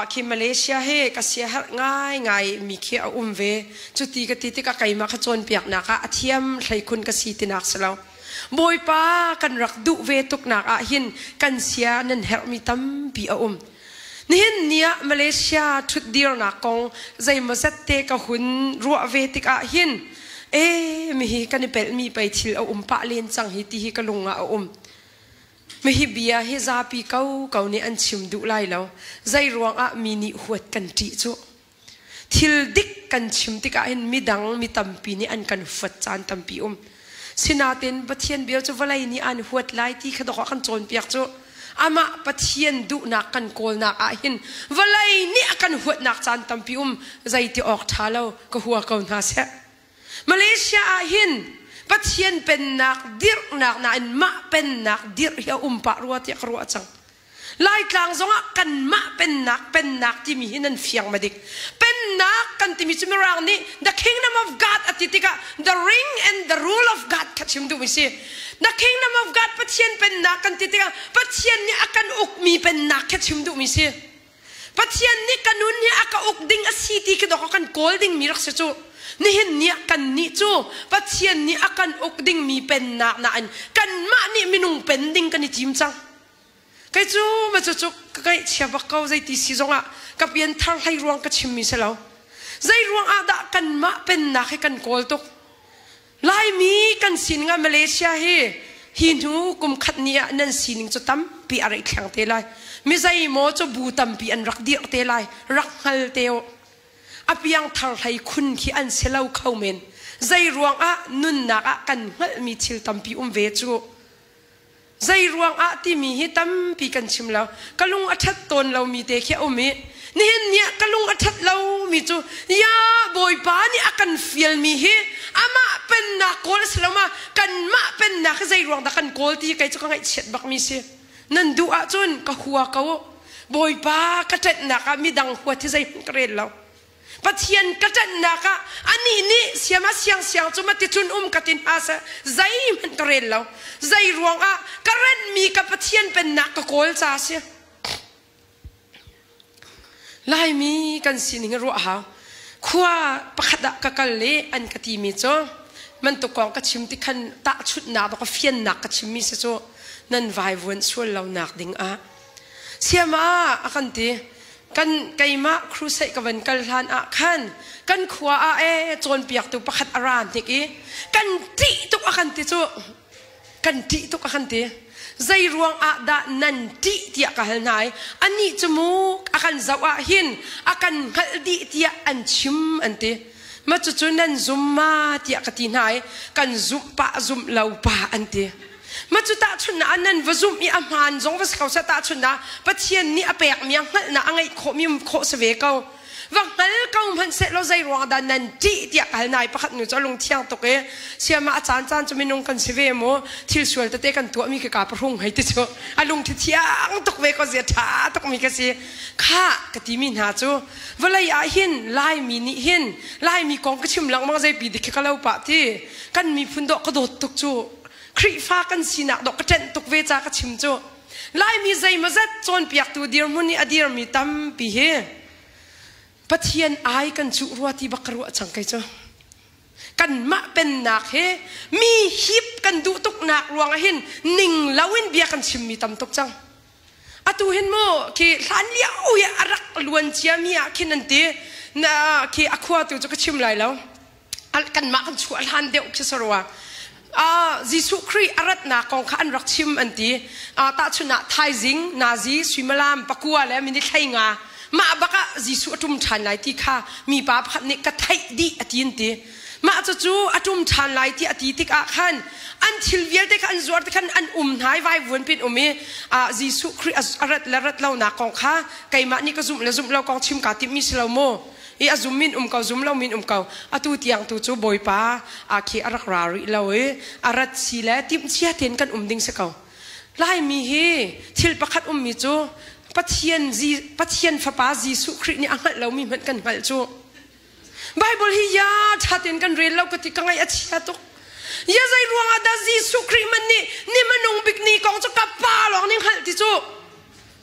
khi Malaysia hi ka siaherh ngaingai mi khi a um ve. Cuti ka ti tikah keimah kha cawnpiaknak ah a thiam hleikhun ka si tinak si lo. Bawipa kan rak duh ve tuknak ah hin kan sia nan herhmi tampi a um. Nihin ni ah Malaysia ṭhutdirnak kong zeimawzet te ka hun ruah ve tikah hin e mihi kan i pelhmi pei thil a um pah len cang hi ti hi ka lung ah a um. Mihi bia hi zapi ko ko nih an chim duh lai lo. Zei ruangah mi nih huat kan ṭih cu. Thil dik kan chim tikah hin midang mi tampi nih an kan huat caan tampi um. Sinain Pathian bia cu vawlei nih an huat lai ti kha dawh kan cawnpiak cu amah Pathian duhnak kan kawlnak ah hin vawlei nih a kan huatnak caan tampi um zeiti awk ṭha lo ka hua ko hna seh. Malaysia ah hin Pathian pennak dirhnak nain mah pennak dirh hi a um pah rua tiah ka ruah cang. Laitlang zongah kanmah pennak pennak timi hi nan fiang ma dik. Pennak kan timi cu Mirang nih the kingdom of God a ti tikah the ring and the rule of God kha chim duhmi si. The kingdom of God Pathian pennak kan ti tikah Pathian nih a kan ukmi pennak kha chim duhmi si. Pathian nih ka nun hi a ka uk ding a si ti khi dawk kan kawl dingmi rak si cu. Nihin ni ah kan nih cu Pathian nih a kan uk dingmi pennak nain kanmah nih minung pen ding kan i tim cang. Kei cu ma cu cu ka ngaihchia bak ko zeiti si zongah ka pian thar hlei ruang ka chimmi si lo. Zei ruang ah dah kanmah pennak hi kan kawl tuk. Laimi kan sining ah Malaysia hi hi hnu kum khat ni ah nan sining cu tampi a rei thleng te lai. Mi zeimaw cu bu tampi an rak dirh te lai. Rak hngal te u. A piangthar hlei khun khi an si lo kho men. Zei ruang ah nunnak ah kan hngalhmi thil tampi um ve cu. Zei ruangah timi hi tampi kan chim lo. Ka lung a ṭhat tawn lomi te khi a um i nihin ni ah ka lung a ṭhat lomi cu ya Bawipa nih a kan fialmi hi amah pennak kawl a si lo ma kanmah pennak hi zei ruang dah kan kawl ti kei cu ka ngaihchiat bakmi si. Nan duh ahcun ka hua ko. Bawipa ka ṭanhnak ah midang huat hi zeihmanh ka rel lo. Pathian ka ṭanhnak ah anih nih siama siangsiang cu maticun um ka ti hna seh zeihmanh ka rel lo. Zei ruangah ka renhmi ka Pathian pennak ka kawl ca a si. Laimi kan sining ruah hau. Khua pakhat ah ka kal i an ka timi cu mantuk kong ka chim ti khan tahchunhnak ka fiannak ka chimmi si cu nan vaivuan sual lonak ding ah Siama a kan ti. Kan keimah crusade ka van kal hlan ah khan kan khua ah e cawnpiaktu pakhat a ra hnik i kan ṭih tuk a kan ti cu. Kan ṭih tuk a kan ti. Zei ruang ah dah nan ṭih tiah ka hal hna i anih cu mu a kan zoh ah hin a kan hngalh dih tiah an chim an ti. Ma cucu nan zum ma tiah ka ti hna i kan zumh pah zumh lo pa an ti. Ma cu tahchunhnak ah nan va zumh i a hmaan zong va si ko seh tahchunhnak Pathian nih a pekmi a hngalhnak a ngeih khawhmi um khawh si ve ko. Va hngal ko hmanh seh law zei ruang dah nan ṭih tiah ka hal nai pakhat nu cu a lung thiang tuk i siama a caan caan cu minung kan si ve mu thil sual tete kan tuahmi khi ka pahrung hei ti cu a lungthi thiang tuk ve ko zia ṭha tukmi ka si kha ka timi hna cu vawlei ah hin Laimi nih hin Laimi kong ka chim lengmang zeipi dik khi ka lo pah ti kan miphun dawh ka dawt tuk cu Khrihfa kan sinak dawh ka ṭenh tuk ve ca ka chim cu Laimi zeimawzat cawnpiaktu dirhmun i a dirmi tampi hi Pathian ai kan cuh rua ti bak ka ruah cang kei cu. Kanmah pennak hi mi hip kan duh tuknak ruangah hin ning loin bia kan chimmi tam tuk cang. Atu hin mu khi hlan lio i a rak luan ciami ah khin an ti na khi a khua tu cu ka chim lai lo. Kanmah kan chuah hlan deuh khi sarua. Jesuh Khrih a ratnak kong kha an rak chim an ti. Tahchun ah thaizing, nazi, suimilam, pakua le minute 15 mah bak ah Jesuh a ṭum ṭhan lai ti kha mipa pakhat nih ka theih dih a ti an ti. Mah cucu a ṭum ṭhan lai ti a ti tikah khan an thil vialte kha an zuar ti khan an um hna i vaivuan pin um i Jesuh Khrih a rat le rat lonak kong kha keimah nih ka zumh le zumh lo kong chim kaa timhmi si lo mu. I a zum min um ko zum lo min um ko atu tiang tu cu Bawipa a khi a rak ra rih lo i a rat si le timhcia tein kan um ding si ko. Laimi hi thil pakhat ummi cu Pathian, Pathian Fapa Jesuh Khrih nih a hngalh lomi hmanh kan hngalh cu. Bible hi ya ṭha tein kan rel lo ka ti ka ngaih a chia tuk. Ya zei ruangah dah Jesuh Khrih man nih ni hmanung bik ni kong cu ka pa lawng nih hngalh ti cu.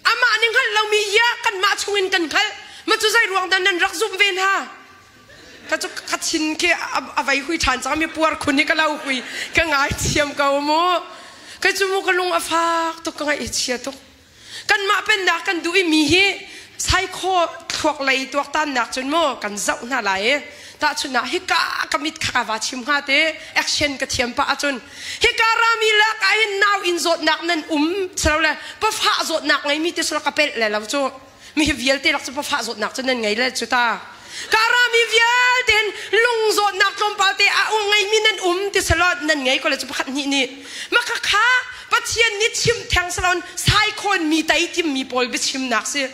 Amah nih hngalh lomi ya kanmah chungin kan hngalh. Ma cu zei ruang dah nan rak zumh ve hna? Ka cu ka thin khi a vei hui ṭhan cang mi puar khun hi ka lo hui ka ngai thiam ko mu. Kai cu mu ka lung a fak tuk ka ngaih a chia tuk. Kanmah pennak kan duh i mi hi saikhaw thluak lei tuaktannak cun mu kan zoh hna lai i tahchunhnak hika ka mit kha va chim hnga te action ka thiam pah ahcun hika rami lak ah hin nau in zawtnak nan um silo le pafah zawtnak ngeimi te silo ka pelh le lo cu mi hi vialte lak cu pafah zawtnak cu nan ngei le cu ta ka rami vialte hin lung zawtnak tlawmpal te a ngeimi nan um ti silo nan ngei ko le cu pakhat hnih nih maka kha Pathian nih chim theng salon saikhawn mi tei timmi pawl biachimnak si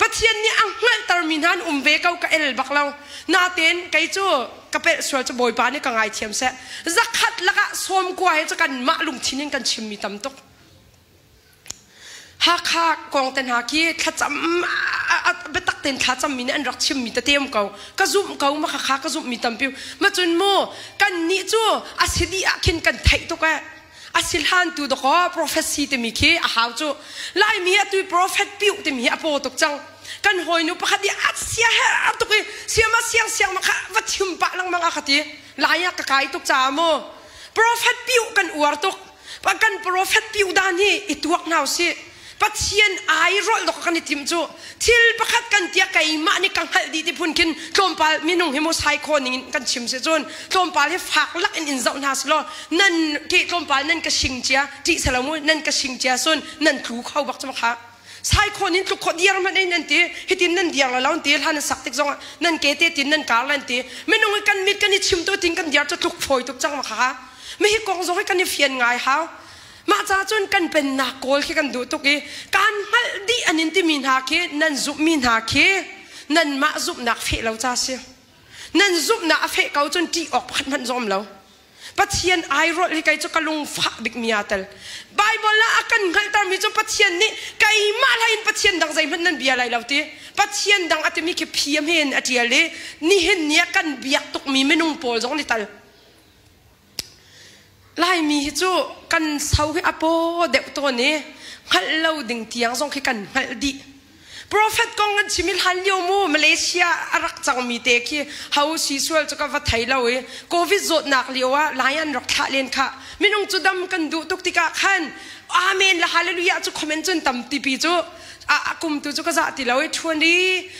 Pathian nih a hngalhtermi hna an um ve ko ka el bak lo. Natein kei cu ka pelh sual cu Bawipa nih ka ngaithiam seh. Zakhat lakah sawmkua he cu kanmah lungthin in kan chimmi tam tuk. Hakha kong te hna khi thlacam biatak tein thlacam mi nih an rak chimmi tete um ko. Ka zumh ko ma kha ka zumhmi tampi. Ma cun mu kan nih cu a si dih ah khin kan theih tuk eh. A si hlan tu dakaw prophecy timi khi a hau cu. Laimi atu prophet piuh timi hi a paw tuk cang. Kan hawinu pakhat i a sia her tuk i siama siang siang ma kha va chim pah lengmang a ka ti. Lai ah ka kai tuk caah mu. Prophet piuh kan uar tuk. Kan prophet piuh dan hi i tuak hna usih. Pathian ai rolh dok kan i tim cu thil pakhat kan tia keimah nih ka hngalh dih ti phun khin tlawmpal minung hi mu sai kho ning in kan chim si cun tlawmpal hi fak lak in in zoh hna selaw nan ke tlawmpal nan ka sing cia ṭih selo mu nan ka sing cia sun nan tlu kho bak cu kha sai khawn in tluk kho diar hmanh in nan ti hitin nan diar la lo ti hlan sak tik zong nan ke te tin nan kar lan ti minung hi kan mit kan i chim tu tin kan diar cu tluk fawi tuk cang ma kha mi hi kong zong hi kan i fian ngai hau Mah ca cun kan pennak kawl khi kan duh tuk i kaan hngalh dih an in timi hna khi nan zumhmi hna khi nanmah zumhnak feh lo ca si. Nan zumhnak a feh ko cun ṭih awk pakhat hmanh zong um lo. Pathian airolh hi kei cu ka lungfah bikmi aa tel. Baibal ah a kan hngalhtermi cu Pathian nih keimah hlei in Pathian dang zeihmanh nan bia lai lo ti. Pathian dang a timi khi phi a hme in a ṭial i nihin ni ah kan biak tukmi minung pawl zong nih tal. Laimi hi cu kan so hi a paw deuh tawn i hngalh lo ding tiang zong khi kan hngalh dih. Prophet kong kan chim i hlan lio mu Malaysia a rak cangmi te khi ho si sual cu ka va thei lo i Covid zawtnak lio ah lai an rak thlah len kha minung cu dam kan duh tuk tikah khan Amen le Hallelujah cu comment cun tam tipi cu a kum tu cu ka zah ti lo i ṭhuan i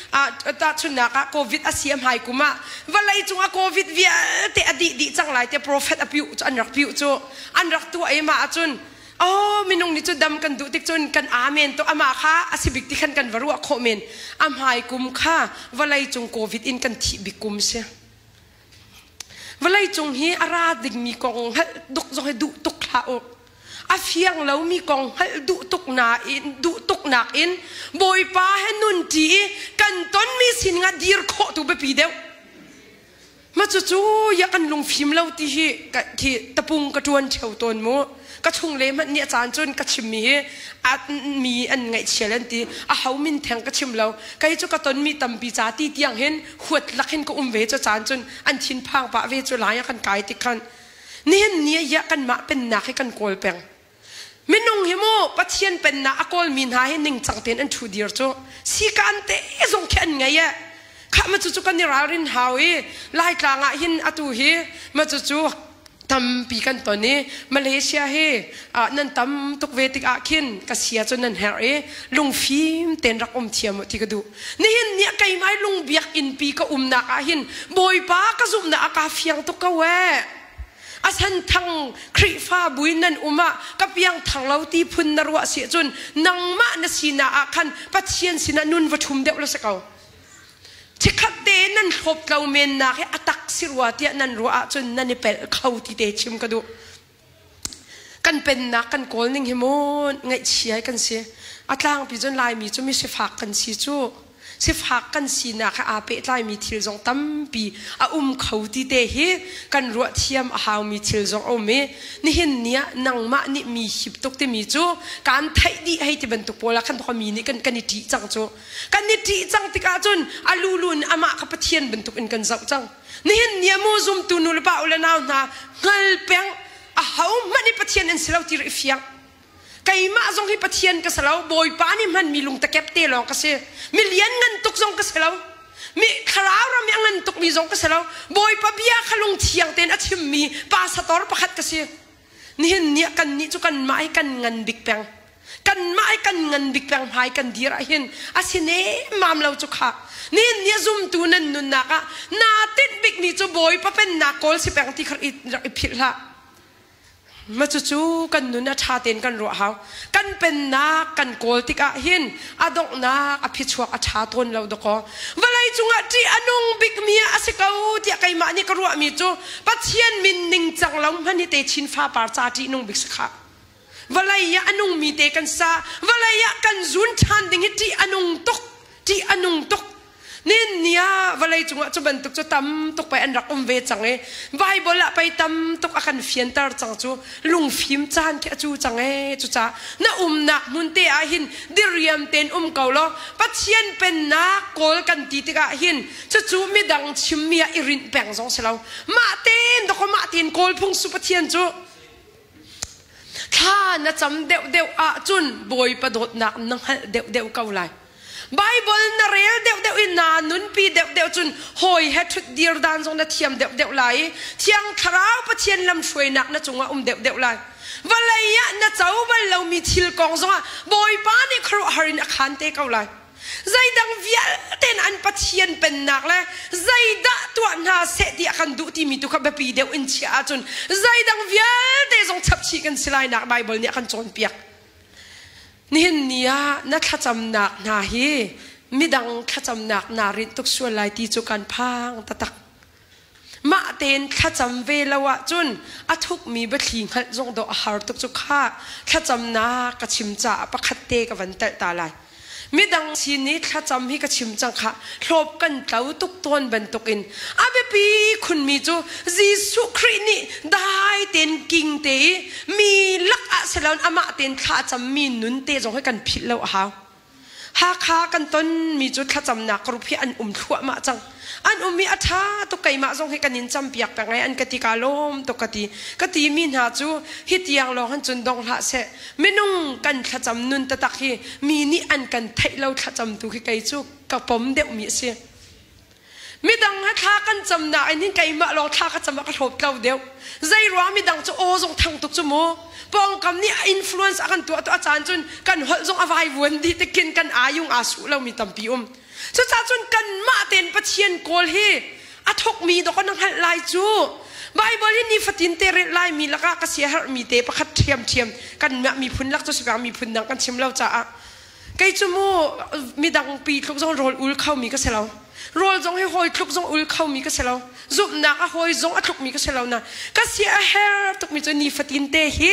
tahchunhnak ah covid a si a hmai kum ah vawlei cung ah covid vialte a dih dih cang lai te prophet a piuh cu an rak piuh cu an rak tuah i mah ahcun oh minung nih cu dam kan duh tik cun kan amen to amah kha a si bik ti khan kan va ruah khawh men a hmai kum kha vawlei cung covid in kan thih bik kum si vawlei cung hi a ra dingmi kong hngalh duk zong hi duh tuk hlah u a fiang lomi kong hngalh duh tuk nain duh tuknak in Bawipa he nun ṭi i kan tonmi sining ah dir khawh tu biapi deuh. Ma cucu ya kan lungfim lo ti hi khi tapung ka ṭuan ṭheo tawn mu. Ka chung le hmanh nih a caan cun ka chimmi hi a mi an ngaihchial an ti. A ho min theng ka chim lo. Kei cu ka tonmi tampi ca ti tiang hin huat lak hin ka um ve cu caan cun an thinphang pah ve cu lai ah kan kai tik khan. Nihin ni ah kanmah pennak hi kan kawl peng. Minung hi mu Pathian pennak a kawlmi hna hi ningcang tein an ṭhu dir cu sikaan te zong khi an ngei eh. Khah ma cucu kan i ralrin hau i Laitlang ah hin atu hi ma cucu tampi kan ton i Malaysia hi nan tam tuk ve tik ah khin ka sia cu nan herh i lungfim tein rak um thiam u ti ka duh. Nihin ni ah keimah lungbiak innpi ka umnak ah hin Bawipa ka zumhnak a ka fiang tuk ko eh. A santhang Khrihfa buin nan um ah ka piang thar lo ti phun na ruah si cun nangmah na sinak ah khan Pathian sinah nun va ṭhum deuh la si ko. Chikkhat te nan hlawp tlo men nak hi a tak si rua tiah nan ruah ahcun nan i pelh kho ti te chim ka duh. Kan pennak kan kawl ning hi mu ngaihchia kan si. A tlangpi cun Laimi cu mi sifak kan si cu. Sifak kan sinak he aa pehtlaimi thil zong tampi a um kho ti te hi kan ruah thiam a haumi thil zong a um i nihin ni ah nangmah nih mi hip tuk timi cu kan theih dih hei ti bantuk pawl ah khan mi nih kan kan i ṭih cang cu. Kan i ṭih cang tikah cun a lulu in amah kha Pathian bantuk in kan zoh cang. Nihin ni ah mu zumtu nu le pa u le nau hna hngal peng a ho hmanh i Pathian an si lo ti ri fiang. Keimah zong hi Pathian ka si lo, Bawipa nih hmanmi lungtakep te lawng ka si. Mi lian ngan tuk zong ka si lo. Mi thlarau ram i a ngan tukmi zong ka si lo. Bawipa bia kha lungthiang tein a chimmi pastor pakhat ka si. Nihin ni ah kannih cu kanmah hi kan ngan bik peng. Kanmah hi kan ngan bik peng hmai kan dir ah hin a si nemmam lo cu kha. Nihin ni ah zumtu nan nunnak ah naa tinh bikmi cu Bawipa pennak kawl si peng ti kha rak i philh hlah. Mah cucu kan nun a ṭha tein kan ruah hau. Kan pennak kan kawl tikah hin a donghnak a phichuak a ṭha tawn lo dakaw. Vawlei cungah ṭih a nung bikmi ah a si ko tiah keimah nih ka ruahmi cu Pathian min ningcang lo hmanh hi techin fapar ca ṭih nung bik si khah. Vawlei ah a nungmi te kan sa. Vawlei ah kan zun ṭhan ding hi ṭih a nung tuk. Ṭih a nung tuk. Nin ni ah vawlei cungah cu bantuk cu tam tuk pei an rak um ve cang i Bible ah pei tam tuk a kan fianter cang cu lungfim caan khi a cu cang ee cucaah na umnak hmun te ah hin diriam tein um ko law Pathian pennak kawl kan ti tikah hin cucu midang chimmi ah i rinh peng zong si lo mah tein dakaw mah tein kawl phung su Pathian cu thla na cam deuhdeuh ahcun Bawipa dawtnak na hngalh deuhdeuh ko lai. Bible na rel deuhdeuh i naa nunpi deuhdeuh cun hawi he ṭhutdir dan zong na thiam deuhdeuh lai i Thiang Thlarau Pathian lamhruainak na cungah um deuhdeuh lai. Vawlei ah na co bal lomi thil kong zongah Bawipa nih khuaruahhar in a khaan te ko lai. Zeidang vialte in an Pathian pennak le zeidah tuah hna seh ti a kan duh timi tu kha biapi deuh in chiah ahcun zeidang vialte zong chapchih kan si lai nak Bible nih a kan cawnpiak. Nihin ni ah na thlacamnak hna hi midang thlacamnak naa rinh tuk sual lai ti cu kan phang taktak. Mah tein thlacam ve lo ahcun a thukmi biathli hngalh zong dawh a har tuk cu khah. Thlacamnak ka chim caah pakhat te ka van telh ta lai. Midang sin i thlacam hi ka chim cang khah. Hlawp kan tlo tuk tawn bantukin a biapi khunmi cu Jesuh Khrih nih dai tein king te i mi lak ah si loin amah tein thla a cammi nun te zong hi kan philh lo a hau. Hakha kan tonmi cu thlacamnak group hi an um thluahmah cang. An um i a ṭha tuk keimah zong hi kan in campiak peng ai an ka ti ka lawm tuk ka ti. Ka timi hna cu hi tiang lawng han cun dong hlah seh. Minung kan thlacam nun taktak hi mi nih an kan theih lo thlacam tu khi kei cu ka pom deuhmi a si. Midang he thla kan camnak in hin keimah lawng thla ka cam ah ka hlawp tlo deuh. Zei ruang midang cu aw zong thang tuk cu mu. Pawngkam nih a influence a kan tuah tu a caan cun kan holh zong a vaivuan dih tikin kan ayung aa su lomi tampi um. Cucaah cun kanmah tein Pathian kawl hi a thawkmi dawk na hngalh lai cu. Bible hi nifatin te rel laimi lakah ka siaherhmi te pakhat ṭhiamṭhiam kanmah miphun lak cu si miphun dang kan chim lo caah kei cu mu midang pi tluk zong rawl ul khomi ka si lo. Rawl zong hi hawi tluk zong ul khomi ka si lo. Zumhnak a hawi zong a tlukmi ka si lo na. Ka sia a her tukmi cu nifatin te hi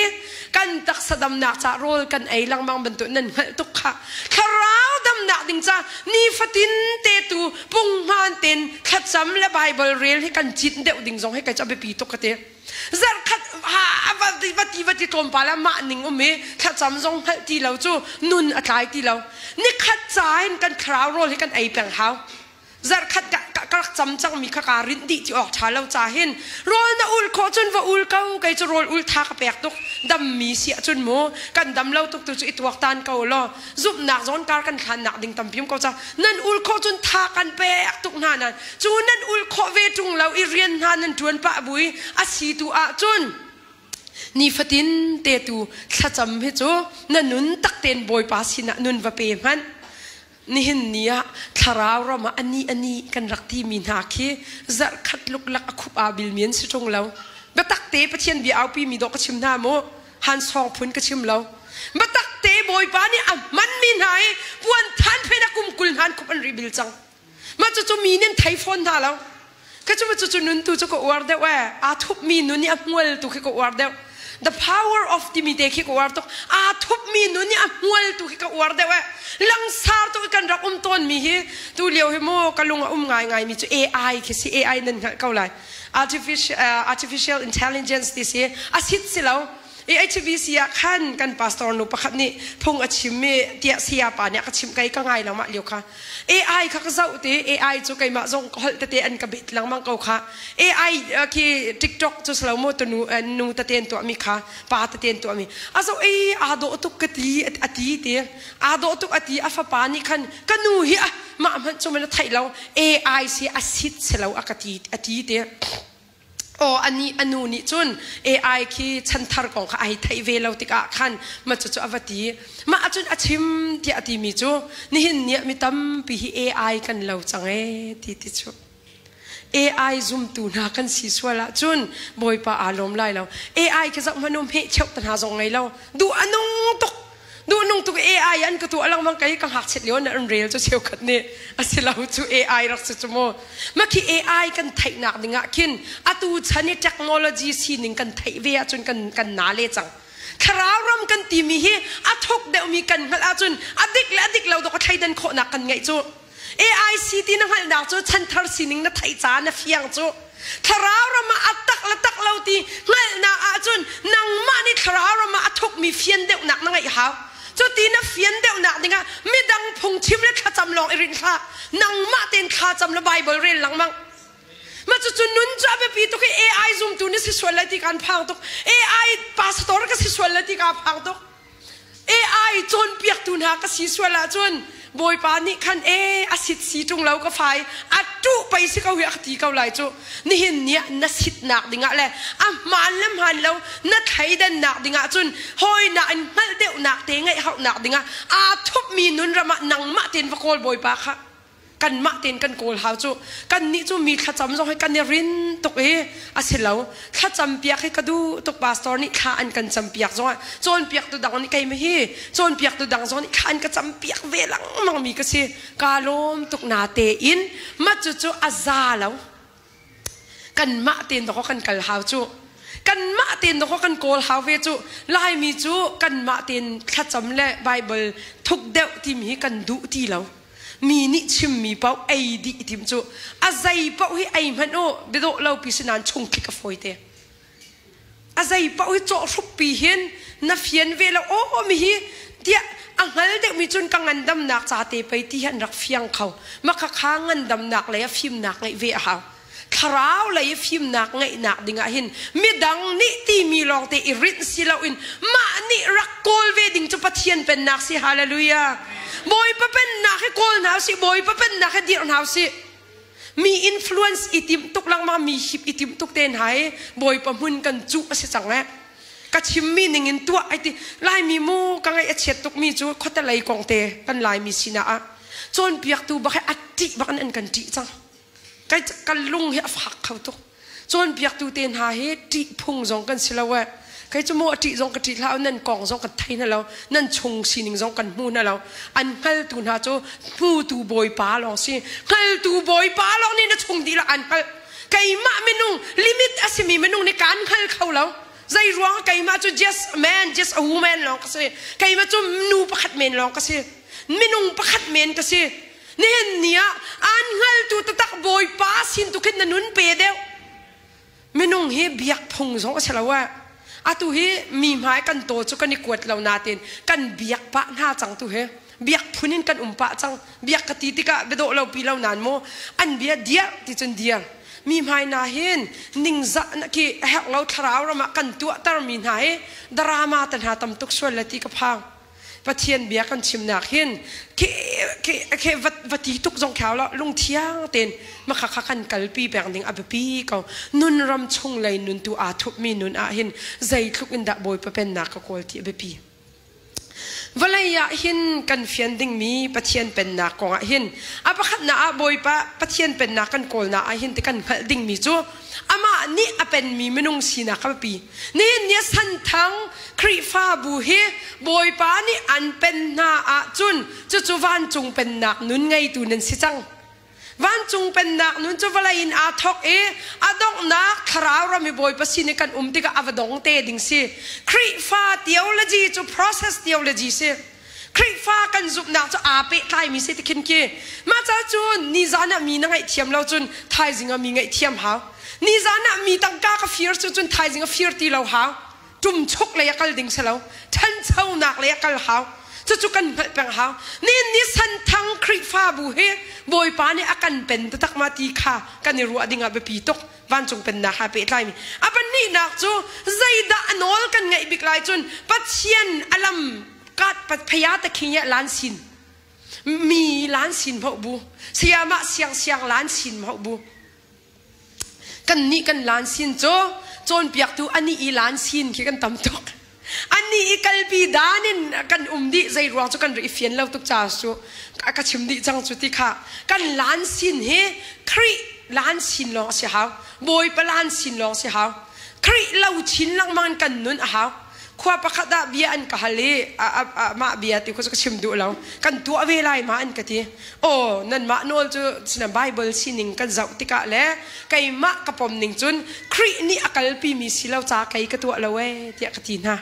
kan taksa damnak ca rawl kan ei lengmang bantuk nan hngalh tuk kha. Thlarau damnak ding ca nifatin te tu punghman ten thlacam le Bible rel hi kan cin deuh ding zong hi kai cu a biapi tuk ka ti. Zarkhat ha va ti va ti tlawmpal ah mah ning um i thlacam zong hngalh ti lo cu nun a tlai ti lo. Nikhat ca in kan thlarau rawl hi kan ei peng hau. Zarkhat ka rak cam cangmi kha kaa rinh dih ti awk ṭha lo ca hin rawl na ul khawh cun va ul ko kei cu rawl ul tha ka pek tuk dammi si ahcun mu kan dam lo tuk tu cu i tuaktan ko law zumhnak zawn kar kan hlannak ding tampi um ko ca nan ul khawh cun tha kan pek tuk hna nan cu nan ul khawh ve ṭung lo i rian hna nan ṭuan pah bui a si tu ahcun nifatin te tu thlacam hi cu na nun tak tein Bawipa sinah nun va pe hmanh Nihin ni ah thlarau ram ah ani ani kan rak timi hna khi zarhkhat luklak a khup aa bilmi an si ṭung lo. Biatak te Pathian bia aupi mi dawh ka chim hna mu. Han sawng phun ka chim lo. Biatak te Bawipa nih a hmanmi hna i puan than phen a kum 20 hna an khup an ri bil cang. Mah cucu mi nih an thei fawn hna lo. Ka cu cucu nun tu cu ka uar deuh ee. Aa thupmi nun i a hmual tu khi ka uar deuh. The power of timi te khi ka uar tuk. Aa thupmi nun i a hmual tu khi ka uar deuh eh. Langsar tuk i kan rak um tawnmi hi tu lio hi mu ka lung a um ngaingai mi cu AI khi si. AI nan hngalh ko lai. Artificial, artificial intelligence ti si. A sit si lo. HBC ah khan kan pastor nu pakhat nih phung a chim i tiah saya pa nih a ka chimh kai ka ngai lo mah lio kha. AI kha ka zoh ti AI cu keimah zong ka holh tete an ka bit lengmang ko kha. AI khi TikTok cu silo mu tunu nu tete an tuahmi kha pa tete an tuahmi a zoh ei aa dawh tuk ka ti a ti ti aa dawh tuk a ti a fapa nih khan ka nu hi a mah hmanh cu man a theih lo AI si a sit si lo a ka ti a ti ti. Aw ani a nu nih cun AI khi chanthar kong kha ai theih ve lo tikah khan ma cucu a va ti. Mah ahcun a chim tiah a timi cu nihin ni ah mi tampi hi AI kan lo cang ee ti ti cu. AI zumtu hna kan si sual ahcun Bawipa aa lawm lai lo. AI khi zoh hmanh u hmeh cheuh te hna zong ngei lo. Duh a nung tuk. Duhnung tuk AI an ka tuah lengmang kei ka ngakchiat lio na an rel cu cheukhat nih a si lo cu AI rak si cu mu. Ma khi AI kan theihnak ding ah khin atu chan i technology sining kan theih ve ahcun kan kan na le cang. Thlarau ram kan timi hi a thuk deuhmi kan hngalh ahcun a dik le a dik lo dawk a thleidan khawhnak kan ngeih cu. AI si ti na hngalhnak cu chanthar sining na theih caah na fiang cu. Thlarau ram ah a tak le tak lo ti hngalhnak ahcun nangmah nih thlarau ram ah a thukmi fian deuhnak na ngeih hau. Cuti na fian deuhnak dingah midang phungchim le thlacam lawng i rinh hlah. Nangmah tein thlacam le Bible rel lengmang. Mah cucu nun cu a biapi tuk i AI zumtu na si sual lai ti kaan phang tuk. AI pastor ka si sual lai ti kaa phang tuk. AI cawnpiaktu hna ka si sual ahcun Bawipa nih khan e a sit si ṭung lo ka fai a ṭuh pei si ko hi a ka ti ko lai cu. Nihin ni ah na sitnak dingah le a hmaan le hmaan lo na thleidannak dingah cun hawinak in hngalh deuhnak te ngeih hauhnak dingah aa thupmi nun ram ah nangmah tein va kawl Bawipa kha. Kanmah tein kan kawl hau cu. Kannih cu mi thlacam zong hi kan i rin tuk i a si lo. Thlacam piak hi ka duh tuk. Pastor nih thla an kan cam piak zongah cawnpiaktu dang nih keimah hi cawnpiaktu dang zong nih thla an ka cam piak ve lengmang mi ka si. Kaa lawm tuk na tein mah cucu a za lo. Kanmah tein dawkaw kan kal hau cu. Kanmah tein dawkaw kan kawl hau ve cu. Laimi cu kanmah tein thlacam le Bible thuk deuh timi hi kan duh ti lo. Mi nih chimmi paoh ei dih i tim cu a zei paoh hi ei hmanh u biadawh lo pi si nain chungtlik a fawi te. A zei paoh hi cawhhrup pi hin na fian ve lo aw mi hi tiah a hngal deuhmi cun ka ngandamnak ca te pei ti hi an rak fiang kho. Makhakha ngandamnak lei ah fimnak ngeih ve a hau. Thlarau lei fimnak ngeihnak dingah hin midang nih timi lawngte i rinh si loin mah nih rak kawl ve ding cu Pathian pennak si. Hallelujah. Bawipa pennak hi kawl hna usih, Bawipa pennak hi dirh hna usih. Mi influence i timh tuk lengmang, mi hip i timh tuk te hna hi Bawipa hmun kan cuh a si cang eh. Ka chimmi ning in tuah ai ti. Laimi mu ka ngaih a chiat tukmi cu khuatelei kong te kan Laimi sinah ah cawnpiaktu bak hi a ṭih bak in an kan ṭih cang. Ka lung hi a fak kho tuk. Cawnpiaktu te hna hi ṭih phung zong kan si lo eh. Kei cu maw a ṭih zong ka ṭih hlah, nan kong zong kan thei hna lo, nan chung sining zong kan hmu hna lo. An hngaltu hna cu hmutu Bawipa lawng si. Hngaltu Bawipa lawng nih na chung dihlak an hngalh. Keimah minung limit a simi minung nih kaan hngal kho lo. Zei ruang keimah cu just a man, just a woman lawng ka si. Keimah cu nu pakhat men lawng ka si. Minung pakhat men ka si. Nihin ni ah aan hngaltu taktak Bawipa sin tu khin na nun pe deuh. Minung hi biak phung zong a si lo ah. Atu hi mi hmai kan taw cu kan i kuat lo nain kan biak pah hna cang tu hi. Biak phun in kan um pah cang. Biak ka ti tikah biadawh lo pi lo nain mu an bia diar ti cun diar. Mi hmai na hin ningzah na ki a herh lo thlarau ram ah kan tuahter mi hna hi drama te hna tam tuk sual le ti ka phang. Pathian bia kan chimnak hin khi khi va ti tuk zong khyau lo lungthiang tein makha kha kan kalpi peng ding a biapi ko. Nun ram chung lei nun tu aa thupmi nun ah hin zeitluk in dah Bawipa pennak ka kawl ti a biapi. Vawlei ah hin kan fian dingmi Pathian pennak kong ah hin a pakhatnak ah Bawipa Pathian pennak kan kawlnak ah hin ti kan hngalh dingmi cu amah nih a penmi minung sinak a biapi. Nihin ni santhang Khrihfabu hi Bawipa nih an pen hna ahcun cucu vancung pennak nun ngeitu nan si cang. Vancung Vancung pennak nun cu vawlei in aa thawk i a donghnak thlarau ram i Bawipa sin i kan um tikah a va dong te ding si. Khrihfa theology cu process theology si. Khrihfa kan zumhnak cu aa pehtlaimi si ti khin khi. Mah ca cun nizan ah mi na ngaihthiam lo cun thaizing ah mi ngaihthiam hau. Nizan ah mi tangka ka fir cu cun thaizing a fir ti lo hau. Ṭumchuk lei a kal ding si lo. Ṭhanchonak lei a kal hau. Cucu kan hngalh peng hau. Nihin ni Santhang Khrihfabu hi Bawipa nih a kan pen taktak ma ti kha kan i ruah ding ah biapi tuk. Vancung pennak ha pehtlaimi. A pahnihnak cu zeidah a nawl kan ngeih bik lai cun Pathian a lam kat phaya ta khi lan sin mi lan sin mho bu sayamah siang siang lan sin mho bu kan nih kan lan sin cu cawnpiaktu ani i lan sin khi kan tam tuk ani i kalpi dan in kan um dih zei ruang cu kan ri fian lo tuk ca cu ka chim dih cang cu ti kha kan lan sin hi Khrih lan sin lawng si hau Bawipa lan sin lawng si hau Khrih lo chin lengmang in kan nun a hau khua pakhat ah bia an ka hal i mah bia ti kha cu ka chim duh lo kan tuah ve lai ma an ka ti aw nanmah nawl cu sina Bible sining kan zoh tikah le keimah ka pom ning cun Khrih nih a kalpi mi si lo ca kei ka tuah lo ee tiah ka ti hna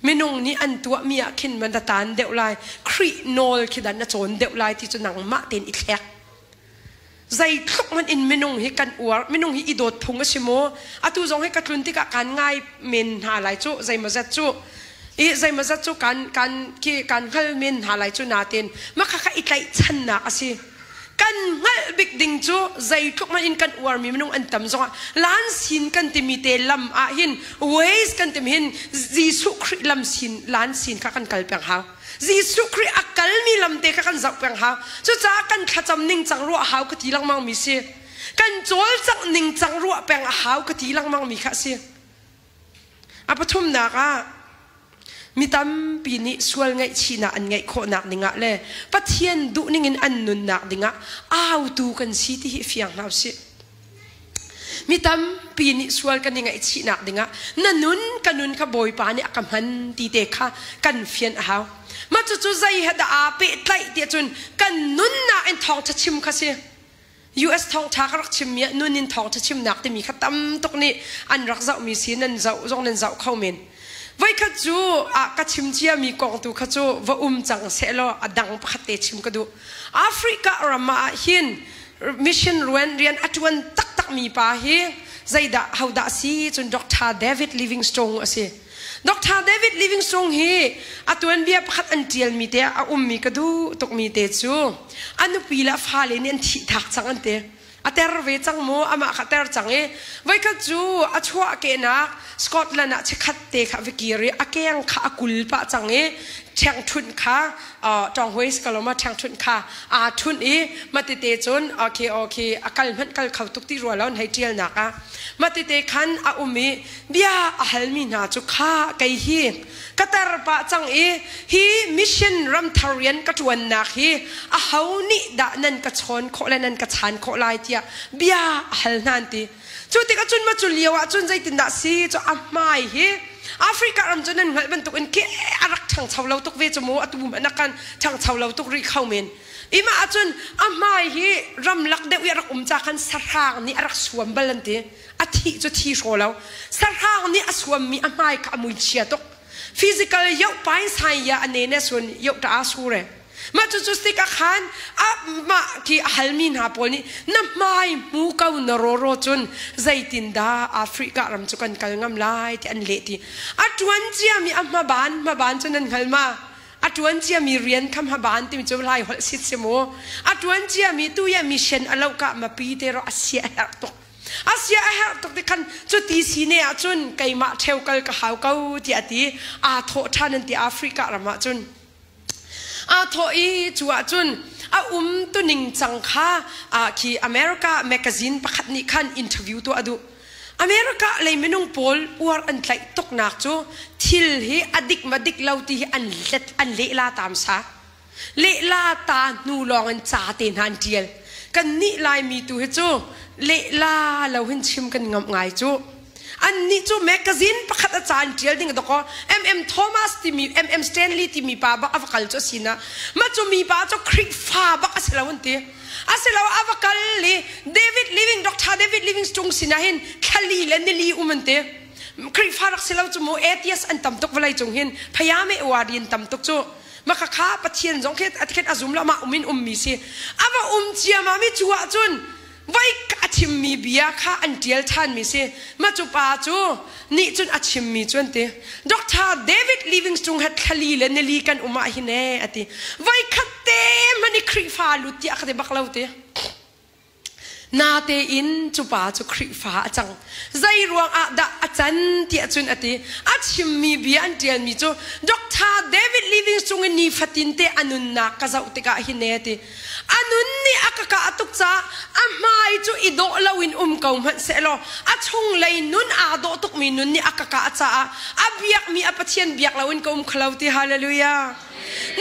minung nih an tuahmi ah khin man tan deuh lai Khrih nawl khi dan na cawn deuh lai ti cu nangmah tein i thlek Zeitluk hmanh in minung hi kan uar, minung hi i dawt phung a si maw? Atu zong hi ka tlun tikah kaan ngai men hna lai cu, zeimawzat cu. I zeimawzat cu kan kan khi kan hngal men hna lai cu natin mah khakha i tlaihchannak a si. Kan hngalh bik ding cu zeitluk hmanh in kan uarmi minung an tam zongah lan sin kan timi te lam ah hin ways kan timi hin Jesuh Khrih lam sin lan sin kha kan kal peng hau. Jesuh Khrih a kalmi lamte kha kan zoh peng hau. Cucaah kan thlacam ning cang ruah hau ka ti lengmang mi si. Kan cawlcangh ning cang ruah peng a hau ka ti lengmang mi kha a si. A pathumnak ah mi tampi nih sual ngaihchihnak an ngeih khawhnak dingah le Pathian duh ningin an nunnak dingah autu kan si ti hi fiang hna usih. Mi tampi nih sual kan i ngaihchihnak dingah na nun ka nun kha Bawipa nih a ka hman ti te kha kan fian a hau. Mah cucu zei he dah aa pehtlaih tiah cun kan nunnak in thawngṭha chim kha si. US thawngṭha ka rak chimmi ah nun in thawngṭha chimnak timi kha tam tuk nih an rak zohmi si nan zoh zong nan zoh kho men. Voikhat cu ah ka chim ciami kong tu kha cu va um cang sehlaw a dang pakhat te chim ka duh. Africa ram ah hin mission rian rian a ṭuan taktakmi pa hi zeidah hodah si cun Dr. David Livingstone a si. Dr. David Livingstone hi a tuanbia pakhat an ṭialmi te ah a ummi ka duh tukmi te cu a nupi le a fale nih an thihthak cang an ti. A ter ve cang mu amah kha ter cang i voikhat cu a chuahkehnak Scotland ah chikkhat te kha va kir i a keng kha a kul pah cang i ṭhengṭhunh kha ṭawnghuai si ko lo ma ṭhengṭhunh kha aa ṭhunh i matete cun okay okay a kal hmanh kal kho tuk ti rua lo an hei ṭialnak ah matete khan a um i bia a halmi hna cu kha kei hi ka tar pah cang i hi mission ramthar rian ka ṭuannak hi a ho nih dah nan ka chawn khawh le nan ka chan khawh lai tiah bia a hal hna an ti Cu tikah cun ma cu lio ah cun zeitindah si cu a hmai hi Africa ram cu nan hngalh bantuk in ke a rak ṭhangcho lo tuk ve cu mu atu hmanh a kan ṭhangcho lo tuk rih kho men. Ima ahcun a hmai hi ramlak deuh i a rak um ca khan sahrang nih a rak suam bal an ti. A thih cu thi hraw lo. Sahrang nih a suammi a hmai kha a mui chia tuk. Physical yoh pain sai ya a ne ne sun yoh ta a su re. Mah cucu tik ah khan mah khi a halmi hna pawl nih na hmai hmu ko na rawraw cun zeitindah Africa ram cu kan kal ngam lai ti an leh ti. A ṭuan ciami a hmaban hmaban cu nan hngal ma? A ṭuan ciami rian kha hmaban timi cu lai holh sit si mu. A ṭuan ciami tu ya mission a lo ka mapi te ro a sia a herh tuk. A sia a herh tuk ti khan cuti si ne ahcun keimah ṭheu kal ka hau ko tiah a ti. Aa thawh ṭhan an ti Africa ram ahcun. Aa thawh i cu ahcun a um tuning cang kha khi America magazine pakhat nih khan interview tuah a duh. America lei minung pawl uar an tlaih tuknak cu thil hi a dik ma dik lo ti hi an let an lehla tam sa. Lehla ta hnu lawng in ca te hna an tial. Kan nih Laimi tu hi cu lehla lo hin chim kan ngamh ngai cu. Annih cu magazine pakhat a ca an ṭial ding dawkaw MM Thomas timi MM Stanley timi pa bak a va kal cu a si na. Mah cu mi pa cu Khrihfa bak a si lo an ti. Asiloah a va kal i David Living Doctor David Livingstone sinah hin thlali le nili um an ti. Khrihfa rak si lo cu mu atheist an tam tuk vawlei cung hin phayame uadi an tam tuk cu. Maka kha Pathian zong khi a khin a zum lo mah um in ummi si. A va um ciamam i cu ahcun voi a chimmi bia kha an ṭial ṭhanmi si. Mah cu pa cu nih cun a chimmi cu an ti. Doctor David Livingstone he thlali le nili kan um ah hin ee a ti. Voi khat te hmanh i Khrihfa lut tiah ka ti bak lo ti. Natein cu pa cu Khrihfa a cang. Zei ruang ah dah a can tiah cun a ti. A chimmi bia an ṭialmi cu Doctor David Livingstone i nifatin te a nunnak ka zoh tikah hin ee ti. A nun nih a ka kah tuk caah a hmai cu i dawh loin um ko hmanh sehlaw a chunglei nun aa dawh tukmi nun nih a ka kah caah a biakmi a Pathian biak loin ka um kholo ti hallelujah.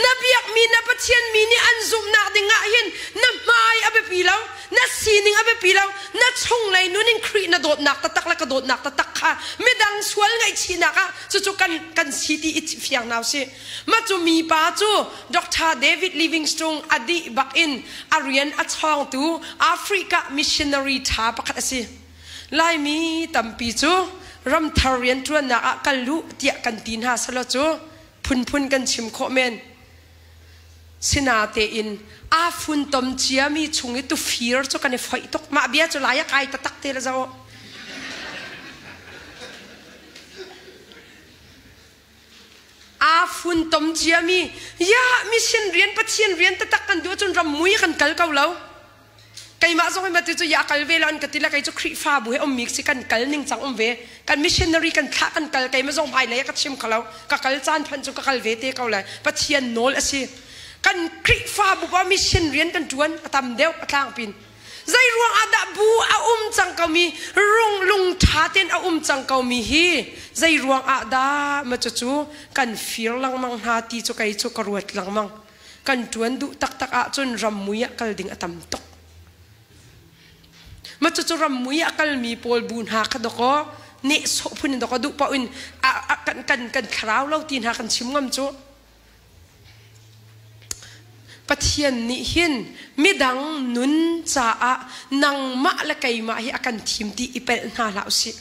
Na biakmi na Pathian mi nih an zumhnak ding ah hin na hmai a biapi lo, na sining a biapi lo, na chunglei nun in Khrih na dawtnak taktak le ka dawtnak taktak kha midang sual ngaihchihnak ah cucu kan kan si ti i fiang hna usih. Mah cu mipa cu Dr. David Livingstone a dih bak in a rian a chawngtu Africa missionary ṭha pakhat a si. Laimi tampi cu ramthar rianṭuannak ah kal u tiah kan ti hna selaw cu phunphun kan chim khawh men. Sinatein aa funtom ciami chung i tufir cu kan i foih tuk. Mah bia cu lai a kai taktak te la zoh. Aa funtom ciami ya mission rian Pathian rian taktak kan duh ahcun ram mui kan kal ko lo. Keimah zong hi mati cu ya kal ve lo an ka ti le kei cu Khrihfabu he ummi si kan kal ning cang um ve. Kan missionary kan thlah kan kal keimah zong hmailei ah ka chim kho lo. Ka kal caan phanh cu ka kal ve te ko lai. Pathian nawl a si. Kan Khrihfabu pa mission rian kan ṭuan a tam deuh a tlangpin. Zei ruang ah dah bu a um cang komi rung lung ṭha tein a um cang komi hi zei ruang ah dah ma cucu kan fir lengmang hna ti cu kei cu ka ruat lengmang. Kan ṭuan duh taktak ahcun rammui ah kal ding a tam tuk. Ma cucu rammui ah kalmi pawl bu hna kha dawkaw nehsawh phun in dawkaw duh paoh in kan kan kan thlarau lo ti hna kan chim ngam cu. Pathian nih hin midang nun caah nangmah le keimah hi a kan thim ti i pelh hna hlah usih.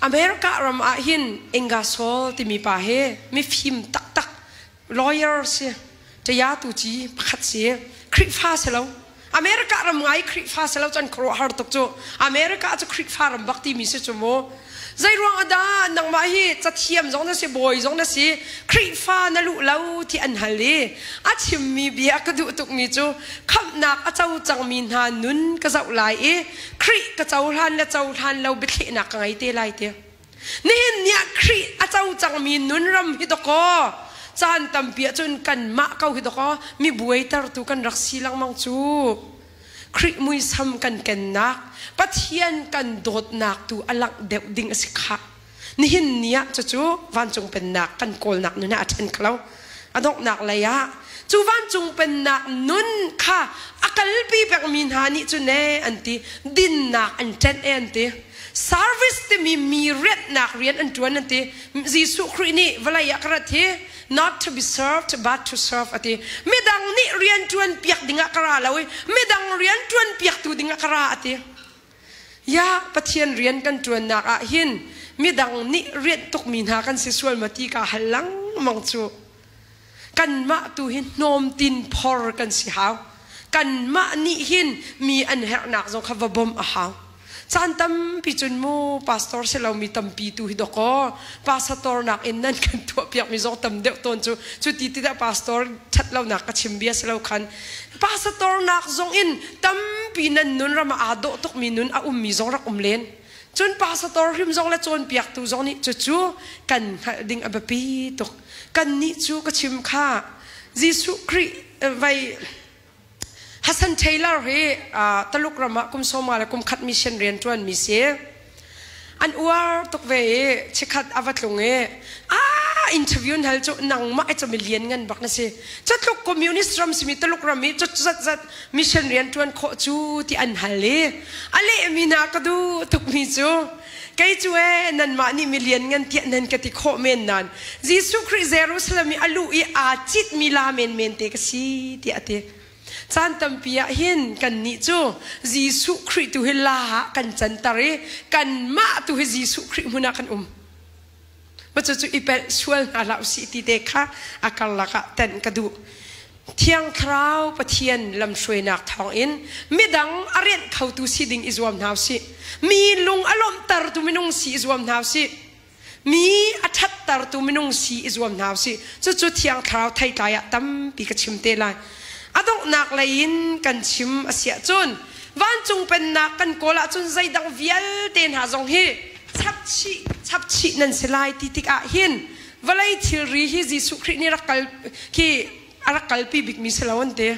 America ram ah hin Ingersoll timi pa hi mifim taktak lawyer si, ṭaya ci pakhat si, Khrihfa si lo. America ram ngai Khrihfa si lo cu an khuaruahhar tuk cu. America cu Khrihfa ram bak timi si cu mu. Zei ruang ah dah nangmah hi cathiam zong na si, bawi zong na si, Khrihfa na luh lo ti an hal i a chimmi bia ka duh tukmi cu khamhnak a co cangmi hna nun ka zoh lai i Khrih ka cohlan le cohlan lo biathlehnak ka ngei te lai ti. Nihin ni ah Khrih a co cangmi nun ram hi dawkaw caan tampi ahcun kanmah ko hi dawkaw mi buaitertu kan rak si lengmang cu. Khrih muisam kan kennak, Pathian kan dawtnak tu a langh deuh ding a si khah. Nihin ni ah cucu vancung pennak kan kawlnak nun ah a ṭhen kho lo. A donghnak lei ah cu vancung pennak nun kha a kalpi pengmi hna nih cun ee an ti dinnak an ṭenh ee an ti. Service timi mi rianhnak rian an ṭuan an ti. Jesuh Khrih nih vawlei ah ka rat hi not to be served but to serve a ti. Midang nih rian ṭuan piak dingah ka ra lo i midang rian ṭuan piaktu dingah ka ra a ti. Ya Pathian rian kan ṭuannak ah hin midang nih rianh tukmi hna kan si sual maw ti kaa hal lengmang cu. Kanmah tu hi hnawmtin phor kan si hau. Kanmah nih hin mi an herhnak zong kha va bawmh a hau. Caan tampi cun mu pastor si lomi tampi tu hi dawkaw pastor nakin nan kan tuahpiakmi zong tam deuh tawn cu cu ti ti dah pastor ṭhat lonak ka chim bia si lo khan pastor nak zong in tampi nan nun ram ah aa dawh tukmi nun a ummi zong rak um len. Cun pastor hrim zong le cawnpiaktu zong nih cucu kan hngalh ding a biapi tuk. Kannih cu ka chim kha Jesuh Khrih vai Hassan Taylor hi Taluk ram ah kum sawma le kum khat mission rian ṭuan mi si. An uar tuk ve i chikhat a va tlung i ah interview hal cu nangmah i cu mi lian ngan bak na si. Catluk communist ram simi Taluk ram i cut zat zat mission rian ṭuan khawh cu ti an hal i a lehmi hna ka duh tukmi cu kei cu ee nanmah nih mi lian ngan tiah nan ka ti khawh men nain Jesuh Khrih Jerusalem i a luh i aa citmi la menmen te ka si tiah a ti. Caan tampi ah hin kannih cu Jesuh Khrih tu hi la ah kan canter i kanmah tu hi Jesuh Khrih hmun ah kan um. Ma cucu i pelh sual hna hlah usih ti te kha a karlak ah tenh ka duh. Thiang Thlarau Pathian lamhruainak thawngin midang a rianh khotu si ding i zuam hna usih. Mi lung a lawmhtertu minung si i zuam hna usih. Mi a ṭhattertu minung si i zuam hna usih. Cucu Thiang Thlarau theitlai ah tampi ka chim te lai. A donghnak lei in kan chim a si ahcun vancung pennak kan kawl ahcun zeidang vialte hna zong hi chapchih chapchih nan si lai ti tikah hin vawlei thilri hi Jesuh Khrih nih rak kal khi a rak kalpi bikmi si lo an ti.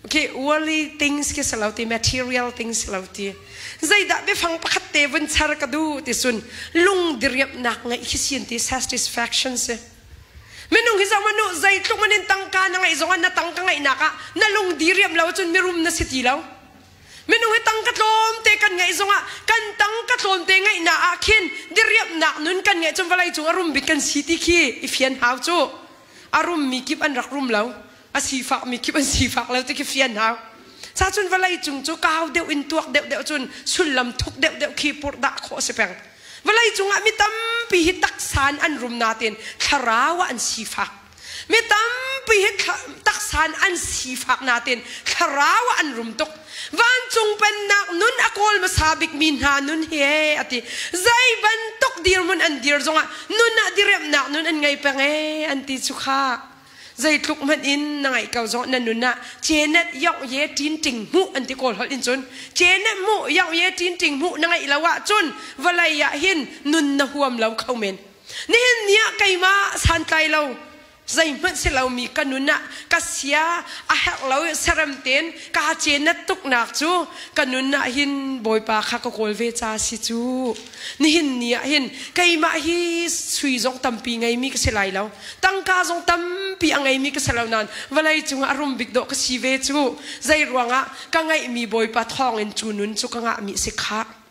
Okay, worldly things khi si lo ti, material things si lo ti. Zeidah biafang pakhat te vun char ka duh ti cun lung diriamhnak ngeih khi si an ti, satisfaction si. Minung hi zoh manu zeitluk man in tangka na ngeih zongah na tangka ngeihnak ah na lung diriamh lo cun mirum na si ti lo. Minung hi tangka tlawmte kan ngeih zongah kan tangka tlawmte ngeihnak ah khin diriamhnak nun kan ngeih cun vawlei cung a rum bik kan si ti khi i fian hau cu. A rummi kip an rak rum lo. A sifakmi kip an sifak lo ti khi fian hau. Sa cun vawlei cung cu kau deuh in tuak deuh deuh cun sullam thuk deuh deuh khi purhdah khawh a si peng. Vawlei cungah mi tampi hi taksa in an rum nain thlarau ah an sifak. Mi tampi hi taksa in an sifak nain thlarau ah an rum tuk. Vancung pennak nun a kawl hmasa bikmi hna nun hi ee a ti. Zei bantuk dirhmun an dir zongah nun ah diremnak nun an ngei peng ee an ti cu kha. Zeitluk hmanh in na ngaih ko zong na nun ah cenet yong ye tin ting hmuh an ti kawl holh in cun cenet hmuh yong ye tin ting hmuh na ngaih lo ahcun vawlei ah hin nun na huam lo kho men. Nihin ni ah keimah santlai lo zeihmanh si lomi ka nun ah ka sia a herh lo serem tein kaa cenat tuknak cu ka nun ah hin Bawipa kha ka kawl ve ca si cu. Nihin ni ah hin keimah hi sui zong tampi ngeimi ka si lai lo tangka zong tampi a ngeimi ka si lo nain vawlei cungah a rum bik dawh ka si ve cu. Zei ruangah ka ngeihmi Bawipa thawngin cu nun cu ka ngahmi si khah.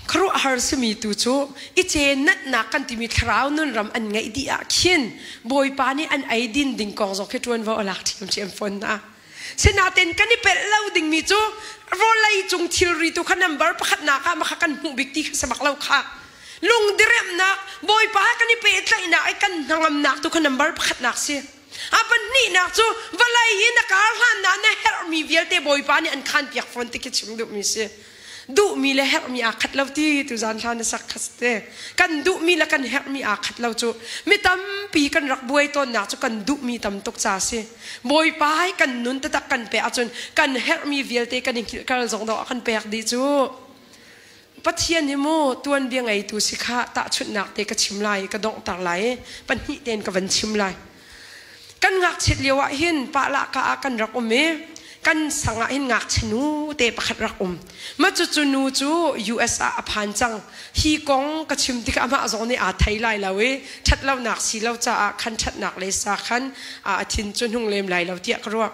Khuaruahhar simi tu cu i cenatnak kan timi thlarau nun ram an ngeih dih ah khin Bawipa nih an ei din ding kong zong khi ṭuanvo a lak ṭhiamṭhiam fawn hna. Sinain kan i pelh lo dingmi cu vawlei cung thilri tu kha number pakhatnak ah makha kan hmuh bik ti kha si bak lo kha. Lungdiremnak Bawipa kan i pehtlaihnak i kan hnangamnak tu kha number pakhatnak si. A pahnihnak cu vawlei i na kar hlanah na herhmi vialte Bawipa nih an khanpiak fawn ti khi chim duhmi si. Duhmi le herhmi aa khat lo ti tuzan hla na sak kha te. Kan duhmi le kan herhmi aa khat lo cu mi tampi kan rak buai tawnnak cu kan duhmi tam tuk ca si. Bawipa hi kan nun taktak kan pek ahcun kan herhmi vialte kan i hngilh zong dawh a kan pek dih cu. Pathian hi mu tuanbia ngeitu si kha tahchunhnak te ka chim lai i ka donghter lai i pahnih tein ka van chim lai. Kan ngakchiat lio ah hin pahlahka ah kan rak um i kan sang ah hin ngakchia nu te pakhat rak um. Mah cucu nu cu US ah a phan cang. Hi kong ka chim tikah amah zong nih aa thei lai lo i ṭhatlonak si lo caah khan ṭhatnak le sa khan a thin cu hnung lem lai lo tiah ka ruah.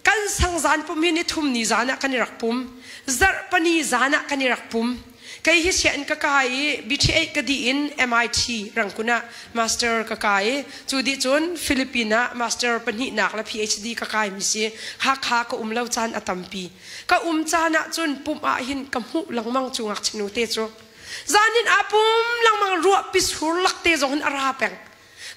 Kan sang zan pum hi ni thum ni zan ah kan i rak pum. Zarh pani zan ah kan i rak pum. Kei hi sianginn ka kai i BTA ka dih in MIT Rangkun ah master ka kai i cu dih cun Philippine ah master pahnihnak le PhD ka kai mi si. Hakha ka um lo caan a tampi. Ka um caan ah cun pumh ah hin ka hmuh lengmang cu ngakchia nu te cu. Zan in aa pum lengmang ruah pisur lak te zong in a ra peng.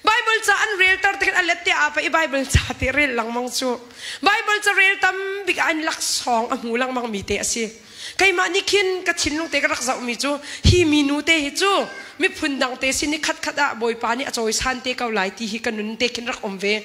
Bible ca an relter tikhin a let te aa pa i Bible ca te rel lengmang cu Bible ca rel tam bik ah in laksawng a hmu lengmang mi te a si. Keimah nih khin ka thinlung te ka rak zohmi cu hi minu te hi cu miphun dang te sin i khatkhat ah Bawipa nih a cawisan te ko lai ti hi ka nun te khin rak um ve.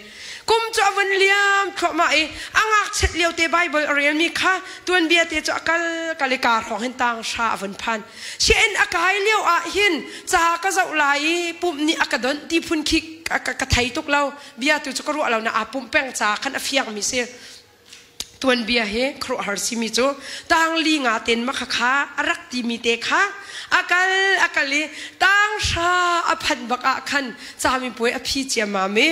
Kum cu a vun liam thluahmah i a ngakchiat lio te Bible a relmi kha tuanbia te cu a kal kal i kaa hrawng hin tang hra a vun phan. Sianginn a kai lio ah hin ca ka zoh lai i pumh nih a ka donh ti phun khi ka thei tuk lo. Bia tu cu ka ruah lo na aa pumh peng ca khan a fiangmi si. Tuanbia hi khuaruahhar simi cu tang li nga ten ma kha a rak timi te kha a kal a kal i tang hra a phanh bak ah khan camipuai a phi ciammam i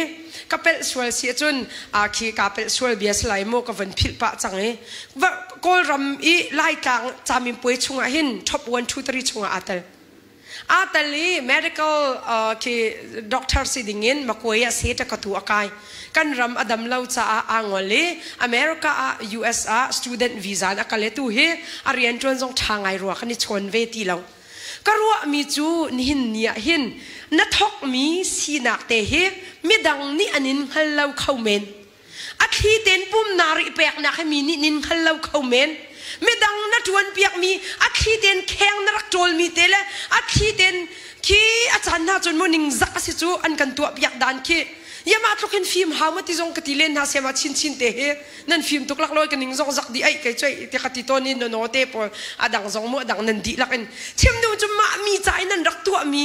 ka pelh sual si ahcun a khi ka pelh sual bia si lai maw ka van philh pah cang i Kawlram i Laitlang camipuai chungah hin top 1 2 3 chungah aa tel. Aa tel i medical khi doctor si ding in Makuai ah seta ka tu a kai. Kan ram a dam lo caah aa ngol i America ah US ah student visa in a kal i tu hi a rianṭuan zong ṭha ngai rua kan i chawn ve ti lo. Ka ruahmi cu nihin ni ah hin na thawkmi sinak te hi midang nih an in hngal lo kho men. A thli tein pum naa rih peknak hi mi nih nin hngal lo kho men. Midang na ṭuan piakmi a thli tein kheng na rak ṭawlmi te le a thli tein khi a caan hna cun mu ningzak a si cu an kan tuah piak dan khi yama tluk hin fim hau ma ti zong ka ti len hna siama chinchin te hi nan fim tuk lak loi ka ning zong zak di ai kai choi ti ka ti ton in no te pawl a dang zong mu a dang nan di lak in chim nu cu mah mi ca in nan rak tuah mi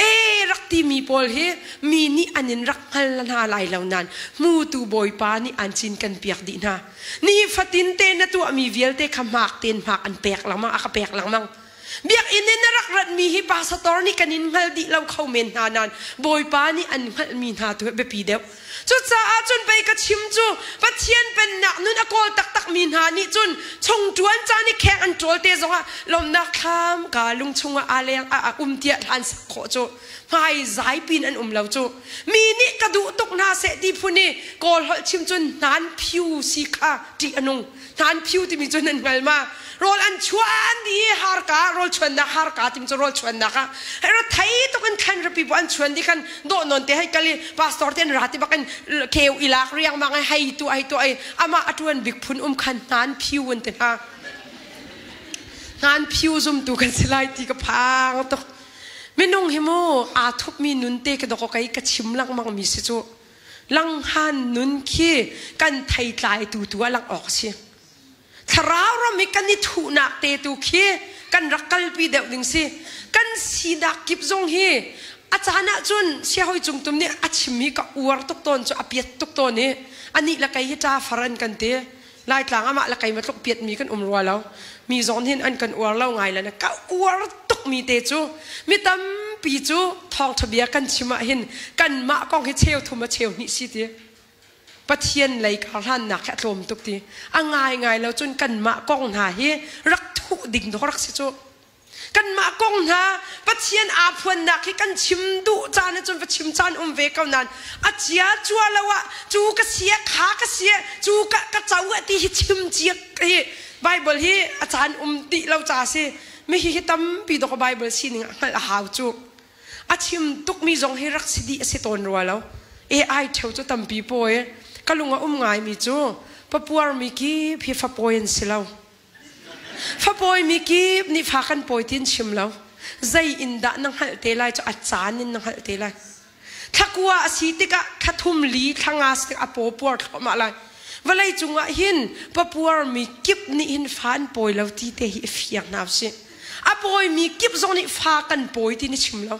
e rak ti mi pawl hi mi nih an in rak hngal hna lai lo nan hmutu bawipa nih an cin kan piak dih hna ni fatin te na tuah mi vialte kha hmak ten hmak an pek lengmang a ka pek lengmang Biakinn in na rak ratmi hi pastor nih kan in hngal dih lo kho men hna nain Bawipa nih an hngalhmi hna tu hi biapi deuh. Cucaah cun pei ka chim cu Pathian pennak nun a kawl taktakmi hna nih cun chung ṭuan caan i kheng an ṭawl te zongah lawmhnak thlam ka lung chungah aa leng a um tiah hlan sak khawh cu hmai zai pin an um lo cu mi nih ka duh tuk hna seh ti phun i kawl holh chim cun hnan phiu si kha ṭih a nung Hnan phiu timi cu nan hngal ma? Rawl an chuan di harka rawl chuannak harka timi cu rawl chuannak ah hei thei tuk in khan rapi bu an chuan di khan dawh non te hei kal i pastor te an ra ti bak in kheu ilak riang mang hei tu ai tu ai amah a tuan bik phun um khan hnan phiu an te hna hnan phiu zum tu kan si lai ti ka phang tuk minung hi mu aa thup mi nun te ka dok kai ka chim lengmang mi si cu Langhan nun khi kan theitlai tu tu ah langh awk a si. Thlarau ram i kan i thuhnak te tu khi kan rak kalpi deuh ding si. Kan sinak kip zong hi a caan ahcun siahawi cungtum nih a chim hi ka uar tuk tawn cu a piat tuk tawn i anih le kei hi ṭa far an kan ti. Laitlang amah le keimah tluk piatmi kan um rua lo. Mi zong hin an kan uar lo ngai le ka uar tukmi te cu mi tampi cu thawngṭha bia kan chim ah hin kanmah kong hi cheu thum a cheu hnih si ti. Pathian lei kar hlannak hi a tlawm tuk ti. A ngaingai lo cun kanmah kong hna hi rak thuh ding dawh rak si cu. Kanmah kong hna Pathian aa phuannak hi kan chim duh caan ahcun va chim caan um ve ko nain a cia cua lo ah cu ka sia kha ka sia cu ka ka co ah ti hi chim cia hi Bible hi a caan um ti lo ca si mi hi hi tampi dok Bible sining ah hngalh a hau cu a chim tukmi zong hi rak si dih a si tawn rua lo AI theu cu tampi pawi ka lung a um ngaimi cu papuar mi kip hi fapawi an si lo Fapawi mi kip nih fa kan pawi ti an chim lo. Zei in dah na hngalh te lai cu a caan in na hngalh te lai. Thlakua a si tikah thla thum li thla nga si tikah a paw puar thluahmah lai. Vawlei cungah hin papuar mi kip nih hin fa an pawi lo ti te hi i fiang hna usih. A pawi mi kip zong nih fa kan pawi ti na chim lo.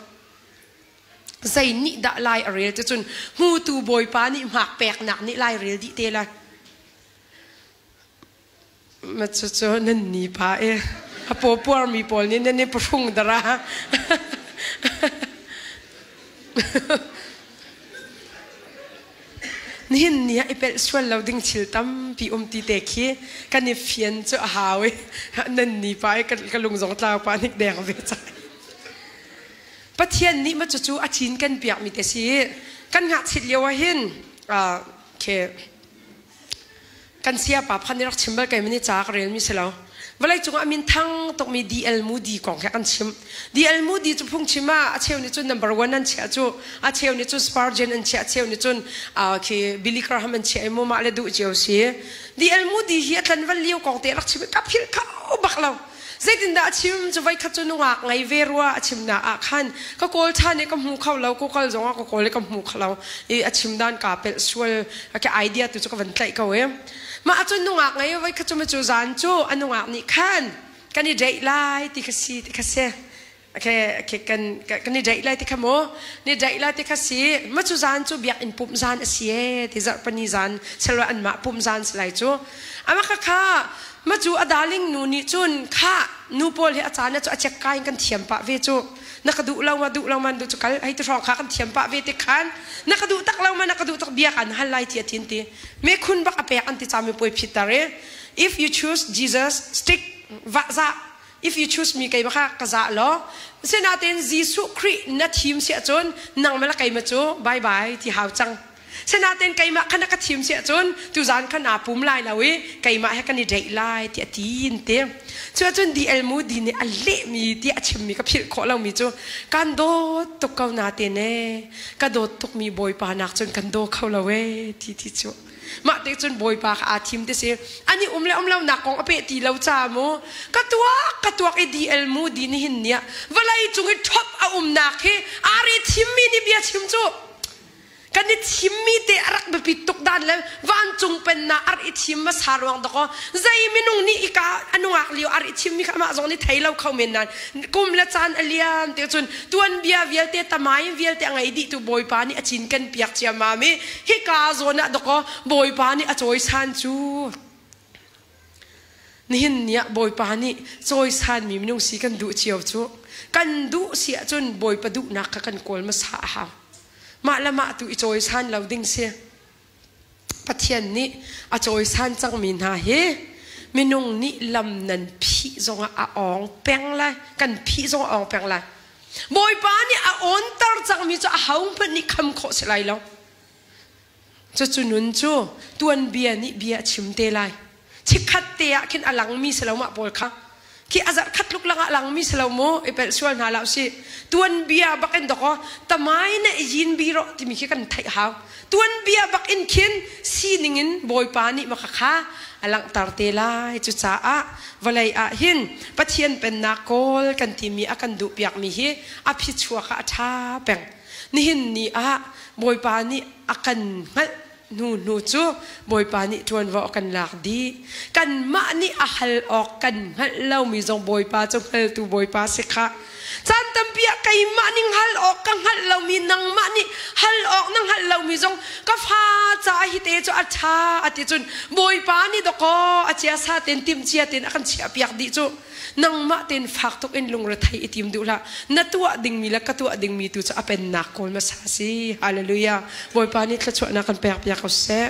Zei nih dah lai a rel ti cun hmutu Bawipa nih hmak peknak nih lai rel dih te lai. Ma cucu nan ni pa i a pawpuarmi pawl nih nan i pahrung dara. Nihin ni ah i pelh sual lo ding thil tampi um ti te khi kan i fian cu a hau i nan ni pa i ka lung zong tlau pa nik deng ve cai. Pathian nih ma cucu a cin kan piak mi te si kan ngakchit lio ah hin khi Kan sayapa phan nih rak chim bal kei mani ca ka relmi si lo. Vawlei cungah min thang tukmi DL Moody kong he kan chim. DL Moody cu phungchim ah a cheu nih cun number one an chiah cu a cheu nih cun Spurgeon an chiah a cheu nih cun khi Billy Graham an chiah i mu mah le duh cio si. DL Moody hi a tlanval lio kong te rak chim i ka philh kho bak lo. Zeitindah a chim cu voikhat cu nungak ngei ve rua a chimnak ah khan ka kawl ṭhan i ka hmu kho lo ka kal zongah ka kawl i ka hmu kho lo i a chim dan kaa pelh sual ka idea tu cu ka van tlaih ko i mah ahcun nungak ngei voikhat cu cu zan cu a nungak nih khan kan i date lai ti kha si ti kha si Okay, okay, kan kan i date lai ti kha mu ni date lai ti kha si ma cu zan cu biakinn pumh zan a si e ti zarhpani zan selwa an mah pumh zan si lai cu ama kha kha ma cu a darling nu nih cun kha nu pawl hi a caan cu a chek kai in kan thiam pah ve cu na ka duh lo ma duh lo man duh cu kal hei ti hrawng kha kan thiam pah ve ti khan na ka duh tak lo ma na ka duh tak bia kan hal lai ti a tin ti me khun bak a pek an ti ca mi puai phit tar i if you choose Jesus stick va za. If you choose me keimah kha ka za law. Sinain Jesuh Khrih na thim si ahcun nangmah le keimah cu bye bye ti hau cang. Sinain keimah kha na ka thim si ahcun tuzan kha naa pum lai lo i keimah he kan i deih lai tiah ti in ti. Cu ahcun DL Moody nih a lehmi tiah a chimmi ka philh khawh lomi cu kan dawt tuk ko na te ne ka dawt tukmi Bawipa nak cun kan daw kho lo ee ti ti cu. Mah te cun Bawipa kha aa thim ti si. Ani um le um lo nak kong a peh ti lo ca mu. Ka tuak ka tuak i DL Moody nih hin nia vawlei cung i ṭhop a umnak hi ari thimmi nih bia chim cu. Kan i thimmi te a rak biapit tuk dan le vancung pennak ar i thim hmasa ruang dakaw zei minung nih ika a nungak lio ar i thimmi kha amah zong nih thei lo kho men nain kum le caan a liam te cun tuanbia vialte tamai vialte a ngei dih tu Bawipa nih a cinken piak ciammam i hika zawn ah dakaw Bawipa nih a cawisan cu. Nihin ni ah Bawipa nih cawisanmi minung si kan duh cio cu kan duh si ahcun Bawipa duhnak kha kan kawl hmasa a hau. Mah le mah tu i cawisan lo ding si. Pathian nih a cawisan cangmi hna hi minung nih lam nan phih zongah a awng peng lai, kan phih zong a awng peng lai. Bawipa nih a awnter cangmi cu ahohmanh nih kham khawh si lai lo. Cucu nun cu tuanbia nih bia a chim te lai. Chikkhat te ah khin a langmi si lo mah pawl kha. Khi a zarh khat tluk langah a langmi si lo mu, i pelh sual hna hlah usih. Tuanbia bak in dawkaw tamai na i yin bi rawh timi khi kan theih hau. Tuanbia bak in khin sining in Bawipa nih maka kha a langhter te lai. Cucaah vawlei ah hin Pathian pennak kawl kan timi a kan duhpiakmi hi a phichuak ah a ṭha peng. Nihin ni ah Bawipa nih a kan hngalh hnu hnu cu Bawipa nih ṭuanvo a kan lak dih. Kanmah nih a hal awk kan hngalh lomi zong Bawipa cu hngaltu Bawipa si khah. Caan tampi ah keimah nih hngal awk ka hngalh lomi nangmah nih hal awk na hngalh lomi zong ka fa ca hi te cu a ṭha a ti cun Bawipa nih dawkaw a ciasa tein timhcia tein a kan chiahpiak dih cu. Nangmah tein fak tuk in lungrethei i tim duh hlah. Na tuah dingmi le ka tuah dingmi tu cu a pennak kawl hmasa si. Hallelujah. Bawipa nih thluachuahnak kan pek piak ko seh.